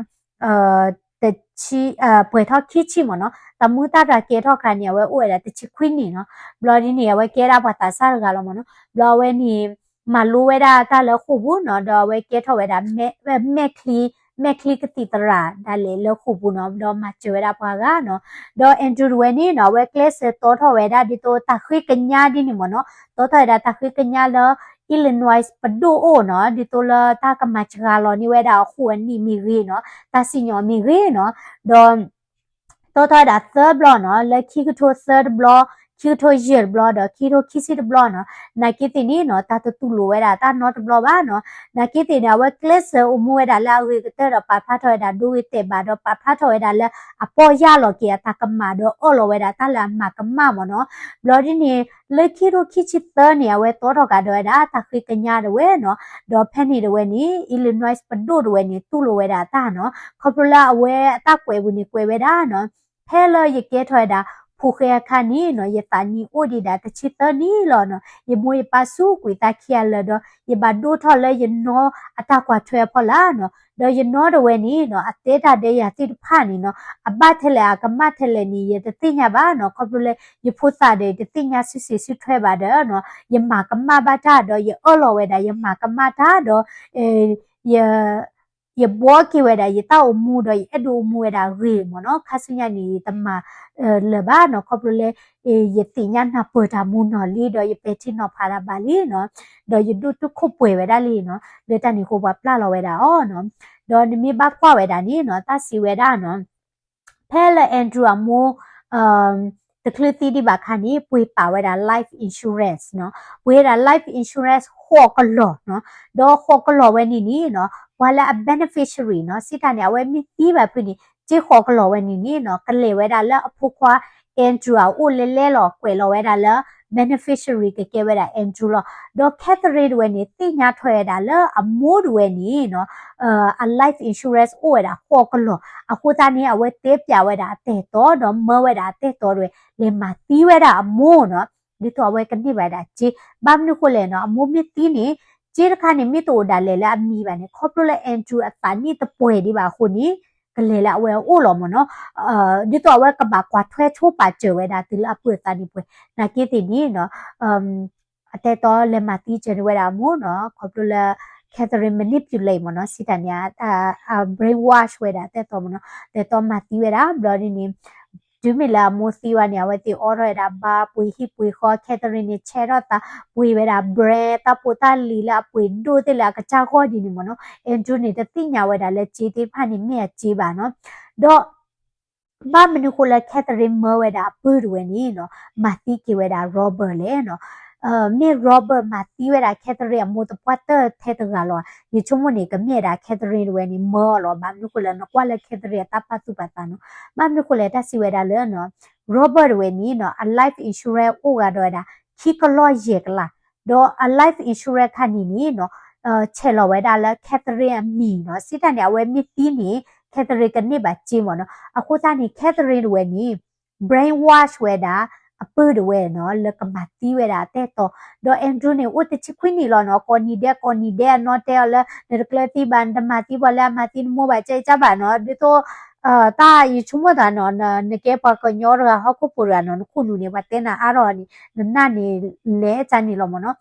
တဆံ ပှဲၤထီၣ်ခံဆံမ့ၢ်နီၤ, တၢ်မူတၢ်တၢ်ကဲထီၣ်ခါန့ၣ် အဝဲအိၣ်ဝဲဒၣ်တဆံခွံနံၣ်နီၤ, ဘျီဒ်န့ၣ် အဝဲကဲဒၣ်ပှၤသးစၢ်တဂၤလီၤမ့ၢ်နီၤ, ဘျီအဝဲန့ၣ် မၤလိဝဲဒၣ်တၢ်လၢဃိာ်ပူၤနီၤ, ဒီးအဝဲကဲထီၣ်ဝဲဒၣ် မဲာ်ချံ မဲာ်ချံကသံၣ်သရၣ်ဒၣ်လဲာ်လၢဃိာ်ပူၤနီၤ, ဒီးမၤစၢၤဝဲဒၣ်ပှၤဂၤနီၤ, ဒီး Andrew တဝဲန့ၣ်နီၤ အဝဲကျဲးစၢးတီထီၣ်ဝဲဒၣ်ဒ်သိးတၢ်ဃ့ကညးဒ်န့ၣ်မ့ၢ်နီၤ, တီထီၣ်ဝဲဒၣ်တၢ်ဃ့ကညးလၢ Illinois ပဒိၣ်အိၣ်နီၤ, ဒ်သိးလၢတၢ်ကမၤစှၤလီၤန့ၢ်ဝဲဒၣ်အဃိာ်အနံၣ်မ့ၢ်ဂ့ၤနီၤ, တၢ်စံၣ်ညီၣ်မ့ၢ်ဂ့ၤနီၤ, ဒီး တီထီၣ်ဝဲဒၣ်သၢဘျီနီၤ, လၢခံကထိသၢတဘျီ, ခံကထိယဲၢ်တဘျီ ဒီးခံကထိခံဆံတဘျီနီၤ, နာ်က့သ့ၣ်န့ၣ်နီၤ တၢ်တတူၢ်လိာ်ဝဲဒၣ်တၢ်နီတဘျီဘၣ်နီၤ, နာ်က့သ့ၣ်န့ၣ် အဝဲကျဲးစၢးအိၣ်မူဝဲဒၣ်လၢအဂ့ၤကတၢၢ်ဒီးပာ်ဖျါထီၣ်ဝဲဒၣ်ဒိဂ့ၤတဲာ်ဘၣ်ဒီးပာ်ဖျါထီၣ်ဝဲဒၣ်လၢအပီၢ်ယၢ်လီၤက့ၤအတၢ်ကမၣ်ဒီး အၢၣ်လီၤဝဲဒၣ်တၢ်လၢအမၤကမၣ်မ့ၢ်နီၤ, ဘျီဒ်န့ၣ် လၢခံကထိခံဆံသၢန့ၣ် အဝဲတီထီၣ်ကဒီးဝဲဒၣ်တၢ်ဃ့ကညးတဝဲနီၤ, ဒီးဖဲန့ၣ်တဝဲန့ၣ် Illinois ပဒိၣ်တဝဲန့ၣ် တူၢ်လိာ်ဝဲဒၣ်တၢ်နီၤ, ခီဖျိလၢအဝဲအတၢ်ကွဲးပူၤန့ၣ်ကွဲးဝဲဒၣ်နီၤ, ဖဲလၢယကဲထီၣ်ဝဲဒၣ် ဖိၣ်ဃဲအခါန့ၣ်နီၤ ယသးနံၣ်အိၣ်ဒံးဒၣ်တဆံသၢနံၣ်လီၤနီၤ, ယမိၢ်ယပၢ်စူးကွံာ်သးခံဂၤလၢာ်ဒီး ယဘၣ်ဒိၣ်ထီၣ်လၢယနီၢ်အတၢ်ကွၢ်ထွဲအဖီလာ်နီၤ, ဒီးယနီၢ်တဝဲန့ၣ်နီၤ အတဲတၢ်ဒီးယၤသ့ၣ်တဖၣ်န့ၣ်နီၤ အဘၣ်ထဲလဲၣ်အကမၣ်ထဲလဲၣ်န့ၣ် ယတသ့ၣ်ညါဘၣ်နီၤ, ခီဖျိလၢယဖိသၣ်ဒီးတသ့ၣ်ညါစုစ့ၢ်စုထွဲဘၣ်ဒီးနီၤ ယမၤကမၣ်ဘၣ်တၢ်ဒီး ယအၢၣ်လီၤဝဲဒၣ် ယမၤကမၣ်တၢ်ဒီး ယ ယဘှီက့ၤဝဲဒၣ် ယတၢ်အိၣ်မူဒီး ယအဲၣ်ဒိးအိၣ်မူဝဲဒၣ်ဂ့ၤမ့ၢ်နီၤ, ခါဆူညါန့ၣ် ယတမၤလၢၤဘၣ်နီၤ, ခီဖျိလၢ ယသ့ၣ်ညါနၢ်ပၢၢ်တၢ်မူနီၢ်လံ ဒီးယပဲာ်ထံနီၤဖးတၢ်ဘၣ်လံနီၤ, ဒီးယဒိၣ်တုာ်ခိၣ်ပှဲၤဝဲဒၣ်လံနီၤ, လၢတၢ်န့ၣ်အဃိပှၤပျၢ်လီၤဝဲဒၣ်အီၤနီၤ, ဒီးနမ့ၢ်ဘၣ်ကွၢ်ဝဲဒၣ်န့ၣ်နီၤ တၢ်စံးဝဲဒၣ်နီၤ ဖဲလၢ Andrew အမိၢ် တချုးသံဒံးဘၣ်အခါန့ၣ် ပှ့ၤပာ်ဝဲဒၣ် life insurance နီၤ, ပှ့ၤဝဲဒၣ် life insurance ဃိးကလီၢ်နီၤ, ဒီးဃိးကလီၢ်ဝဲန့ၣ်န့ၣ်နီၤ ပှၤလၢအ beneficiary နီၤ စံးတၢ်န့ၣ် အဝဲမ့ၢ်သံဘၣ်ဖုန့ၣ် စ့ဃိးကလီၢ်ဝဲန့ၣ်န့ၣ်နီၤ ကလဲၤဝဲဒၣ်လၢအဖိခွါ Andrew အအိၣ်လဲလဲလီၤ ကွဲးလီၤဝဲဒၣ်လၢ beneficiary ကကဲဝဲဒၣ် Andrew လီၤ, ဒီး Catherine တဝဲန့ၣ် သ့ၣ်ညါထွဲဝဲဒၣ်လၢအမိၢ်တဝဲန့ၣ်နီၤ အ life insurance အိၣ်ဝဲဒၣ်ဃိးကလီၢ်, အဃိသတးန့ၣ် အဝဲတဲပျးဝဲဒၣ်အတၢ်အဲၣ်တီ ဒီးမၢဝဲဒၣ်အတၢ်အဲၣ်တီတဝဲ လဲၤမၤသံဝဲဒၣ်အမိၢ်နီၤ, ဒ်သိးအဝဲကန့ၢ်ဘၣ်ဒၣ်စ့, ဘၣ်မနုၤဃိလဲၣ်နီၤ အမိၢ်မ့ၢ်သံန့ၣ် စ့တခါန့ၣ် မ့ၢ်တအိၣ်ဒၣ်လဲာ်လၢအမံၤဘၣ်န့ၣ် ခီဖျိလၢ Andrew အသးနံၣ်တပှဲၤဒံးဘၣ်အဃိန့ၣ် ကလဲၤလၢအဝဲအအိၣ်လီၤမ့ၢ်နီၤ, ဒ်သိးအဝဲကဘၣ်ကွၢ်ထွဲဆိပာ်စၢၤဝဲဒၣ်တုၤလၢအပုၢ်အသးနံၣ်ပှဲၤ, နာ်က့သ့ၣ်န့ၣ်နီၤ အတၢ်အဲၣ်တီလဲၤမၤသံစၢၤန့ၢ်ဝဲဒၣ်အမိၢ်နီၤ, ခီဖျိလၢ Catherine manipulate မ့ၢ်နီၤ, စံးတၢ်န့ၣ် အ brainwash ဝဲဒၣ်အတၢ်အဲၣ်တီမ့ၢ်နီၤ, တၢ်အဲၣ်တီမၤသံဝဲဒၣ် ဘျီဒ်န့ၣ် တုၤမ့ၢ်လၢအမိၢ်သံဝဲန့ၣ် အဝဲသ့ၣ်အိးထီၣ်ဝဲဒၣ်ဘါ ပှ့ၤဟံၣ်ပှ့ၤဃီ, Catherine န့ၣ် ဆဲးထီၣ်သး ပှ့ၤဝဲဒၣ် brand တၢ်ဖိတၢ်လံၤလၢအပှ့ၤဒိၣ်သ့ၣ်လၢအကစၢ်ဂီၢ်ဒ်န့ၣ်မ့ၢ်နီၤ, Andrew န့ၣ် တသ့ၣ်ညါဝဲဒၣ်လၢစ့သ့ၣ်တဖၣ်န့ၣ်မ့ၢ်အစ့ဘၣ်နီၤ, ဒီး ဘၣ်မနုၤဃိလၢ Catherine မၢဝဲဒၣ်အပုၢ်တဝဲန့ၣ်နီၤ မၤသံက့ၤဝဲဒၣ် Robert လဲၣ်နီၤ, မ့ၢ် Robert မၤသံဝဲဒၣ် Catherine အမိၢ်သပှၢ်တၢၢ်ထဲတဂၤလီၤ, ယဆိကမိၣ်န့ၣ် ကမ့ၢ်ဝဲဒၣ် Catherine တဝဲန့ၣ် မၢအီၤလီၤ, ဘၣ်မနုၤဃိလၢနကွၢ်လၢ Catherine အတၢ်ပာ်သူၣ်ပာ်သးနီၤ, ဘၣ်မနုၤဃိလဲၣ် တၢ်စံးဝဲဒၣ်လၢနီၤ Robert တဝဲန့ၣ်နီၤ အ life insurance အိၣ်ဂၤဒီးဝဲဒၣ် ခံကလီၢ်ယဲၢ်ကလး, ဒီးအ life insurance ခါန့ၣ်န့ၣ်နီၤ ဆဲးလီၤဝဲဒၣ်လၢ Catherine အမံၤနီၤ, စံးတၢ်န့ၣ် အဝဲမ့ၢ်သံန့ၣ် Catherine ကန့ၢ်ဘၣ်စ့မ့ၢ်နီၤ, အဃိသတးန့ၣ် Catherine တဝဲန့ၣ် brainwash ဝဲဒၣ် အပုၢ်တဝဲနီၤ လၢကမၤသံဝဲဒၣ်အတၢ်အဲၣ်တီ, ဒီး Andrew န့ၣ် အိၣ်တဆံခွံနံၣ်လီၤနီၤ, ကိးနံၤဒဲး ကိးနံၤဒဲး အနီၢ်တဲအီၤလၢ နတကျၢၤသံဘၣ်, နတမၤသံပှၤလၢအမၤသံနမိၢ်ဘၣ် ကဲကၢဘၣ်နီၤ, ဒ်သိး တၢ်ယဆိကမိၣ်သးနီၤ, နကဲပှၤကညီတဂၤဟီၣ်ခိၣ်ဖိတဂၤနီၤ, နခိၣ်နူာ်န့ၣ် ပှၤတဲနၤအါထီၣ်န့ၣ် နနၢ်န့ၣ်လဲၤကၢန့ၣ်လီၤမ့ၢ်နီၤ,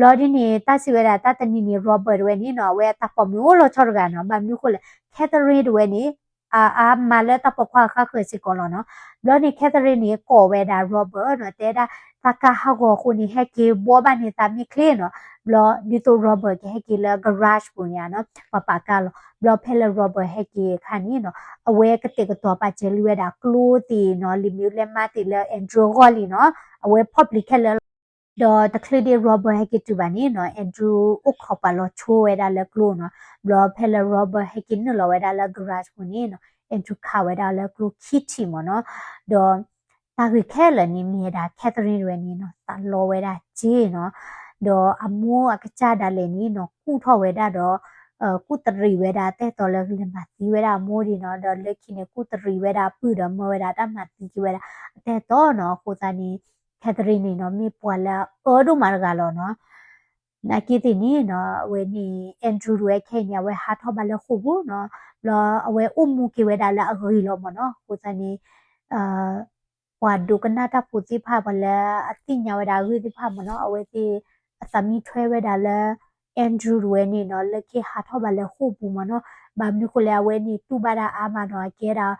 ဘျီဒ်န့ၣ် တၢ်စံးဝဲဒၣ်တၢ်တနံၤန့ၣ် Robert တဝဲန့ၣ်နီၤ အဝဲအတၢ်ပိာ်မုၣ်အိၣ်လီၤဆီတဂၤနီၤ, ဘၣ်မနုၤအဃိလဲၣ် Catherine တဝဲန့ၣ် အါ အါမးလၢတၢ်ပိာ်ခွါအဃၣ်ဃၢၤစ့ၢ်ကီးလီၤနီၤ. ဘျီန့ၣ် Catherine န့ၣ် ကိးဝဲဒၣ် Robert နီၤ တဲဒၣ် သးကါဟးဂီၤအဃိန့ၣ် ဟဲက့ၤဘှီဘၣ်န့ၢ်သးမ့ၢ်ချ့နီၤ. ဘျီဒ်သိး Robert ကဟဲက့ၤလၢ garage ပူၤန့ၣ်နီၤ ပှၤပာ်ကါလီၤ. ဘျီဖဲလၢ Robert ဟဲက့ၤအခါန့ၣ်နီၤ အဝဲကတဲာ်ကတီၤပာ်စၢၤလံဝဲဒၣ်ကျိသ့ၣ်နီၤ လံာ်မ့ၢ်လဲၤမါသ့ၣ်လၢ Andrew အဂီၢ်လံနီၤ အဝဲဖီၣ်ပျံၤခဲလၢာ်လီၤ. ဒီးတချုးဒံး Robert ဟဲက့ၤတုၤဘၣ်န့ၣ်နီၤ Andrew အိၣ်ခိးပာ်လီၤဆိဝဲဒၣ်လၢကျိနီၤ. ဘျီဖဲလၢ Robert ဟဲက့ၤနုာ်လီၤဝဲဒၣ်လၢ garage ပူၤန့ၣ်နီၤ Andrew ခးဝဲဒၣ်လၢကျိခံထံၣ်မ့ၢ်နီၤ. ဒီးတၢ်ဂ့ၢ်ခဲလၢာ်န့ၣ် မ့ၢ်ဝဲဒၣ် Catherine တဝဲန့ၣ်နီၤ သးလီဝဲဒၣ်စ့နီၤ. ဒီးအမိၢ်အကစၢ်ဒၣ်လဲာ်န့ၣ်နီၤ ကူၣ်ထီၣ်ဝဲဒၣ်ဒီး ကူၣ်တရံးဝဲဒၣ်အတၢ်အဲၣ်တီလၢကလဲၤမၤသံဝဲဒၣ်အမိၢ်ဒံးနီၤ. ဒီးလၢခံန့ၣ် ကူၣ်တရံးဝဲဒၣ်အပုၢ်ဒီးမၢဝဲဒၣ်တၢ်မၤသံက့ၤဝဲဒၣ်အတၢ်အဲၣ်တီနီၤ. အဃိသတးန့ၣ် Catherine န့ၣ်နီၤ မ့ၢ်ပှၤလၢအအၢဒိၣ်မးတဂၤလီၤနီၤ. နာ်က့သ့ၣ်န့ၣ်နီၤ အဝဲန့ၣ် Andrew တဝဲခဲအံၤန့ၣ် အဝဲဟးထီၣ်ဘၣ်လၢဃိာ်ပူၤနီၤ. ဘျီအဝဲအိၣ်မူက့ၤဝဲဒၣ်လၢအဂ့ၤလီၤမ့ၢ်နီၤ. အဃိသတးန့ၣ် ပှၤဒိကနၣ်တၢ်ဖိသ့ၣ်တဖၣ် ပှၤလၢအသ့ၣ်ညါဝဲဒၣ်အဂ့ၢ်သ့ၣ်တဖၣ်မ့ၢ်နီၤ အဝဲသ့ၣ်အသးမံထွဲဝဲဒၣ်လၢ Andrew တဝဲန့ၣ်နီၤ လၢခံဟးထီၣ်ဘၣ်လၢဃိာ်ပူၤမ့ၢ်နီၤ. ဘၣ်မနုၤဃိလဲၣ် အဝဲန့ၣ်တူၢ်ဘၣ်ဒၣ်အါမးနီၤ အကဲဒၣ်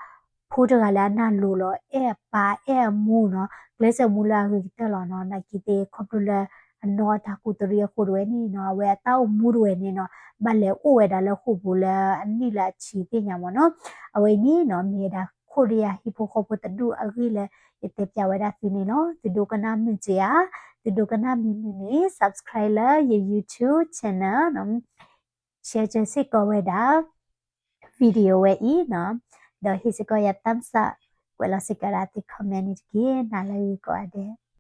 ဖိတဂၤလၢအနၢ်လိၤလီၤ အဲၣ်အပၢ်အဲၣ်အမိၢ်နီၤ ကျဲးစၢးမူလၢအဂ့ၤကတၢၢ်လီၤနီၤ. နာ်က့သ့ၣ် ခီဖျိလၢအနီၢ်တၢ်ကူးတရံးအဃိတဝဲန့ၣ်နီၤ အဝဲအတၢ်အိၣ်မူတဝဲန့ၣ်နီၤ ဘၣ်လဲၤအိၣ်ဝဲဒၣ်လၢဃိာ်ပူၤလၢအနံၣ်လၢအဆံးသ့ၣ်ညါမ့ၢ်နီၤ. အဝဲအံၤန့ၣ်နီၤ မ့ၢ်ဝဲဒၣ်ခိၣ်ဒယၢဟံၣ်ဖိဃီဖိတဒူၣ်အဂ့ၢ်လၢ ယတဲပျးဝဲဒၣ်သုန့ၣ်လီၤ. သုဒိကနၣ်မုာ်စ့ဧါ. သုဒိကနၣ်မုာ်မုာ်န့ၣ် subscribe လၢယ YouTube channel နီၤ share စ့ၢ်ကီးဝဲဒၣ် video ဝဲအံၤနီၤ ဒီးဟ့ၣ်စ့ၢ်ကီးယၤ thumbs up ကွဲးလီၤစ့ၢ်ကီးဒၣ်သု comment န့ၣ်တက့ၢ်. နၤလၢဂ့ၤကိးဂၤဒဲး.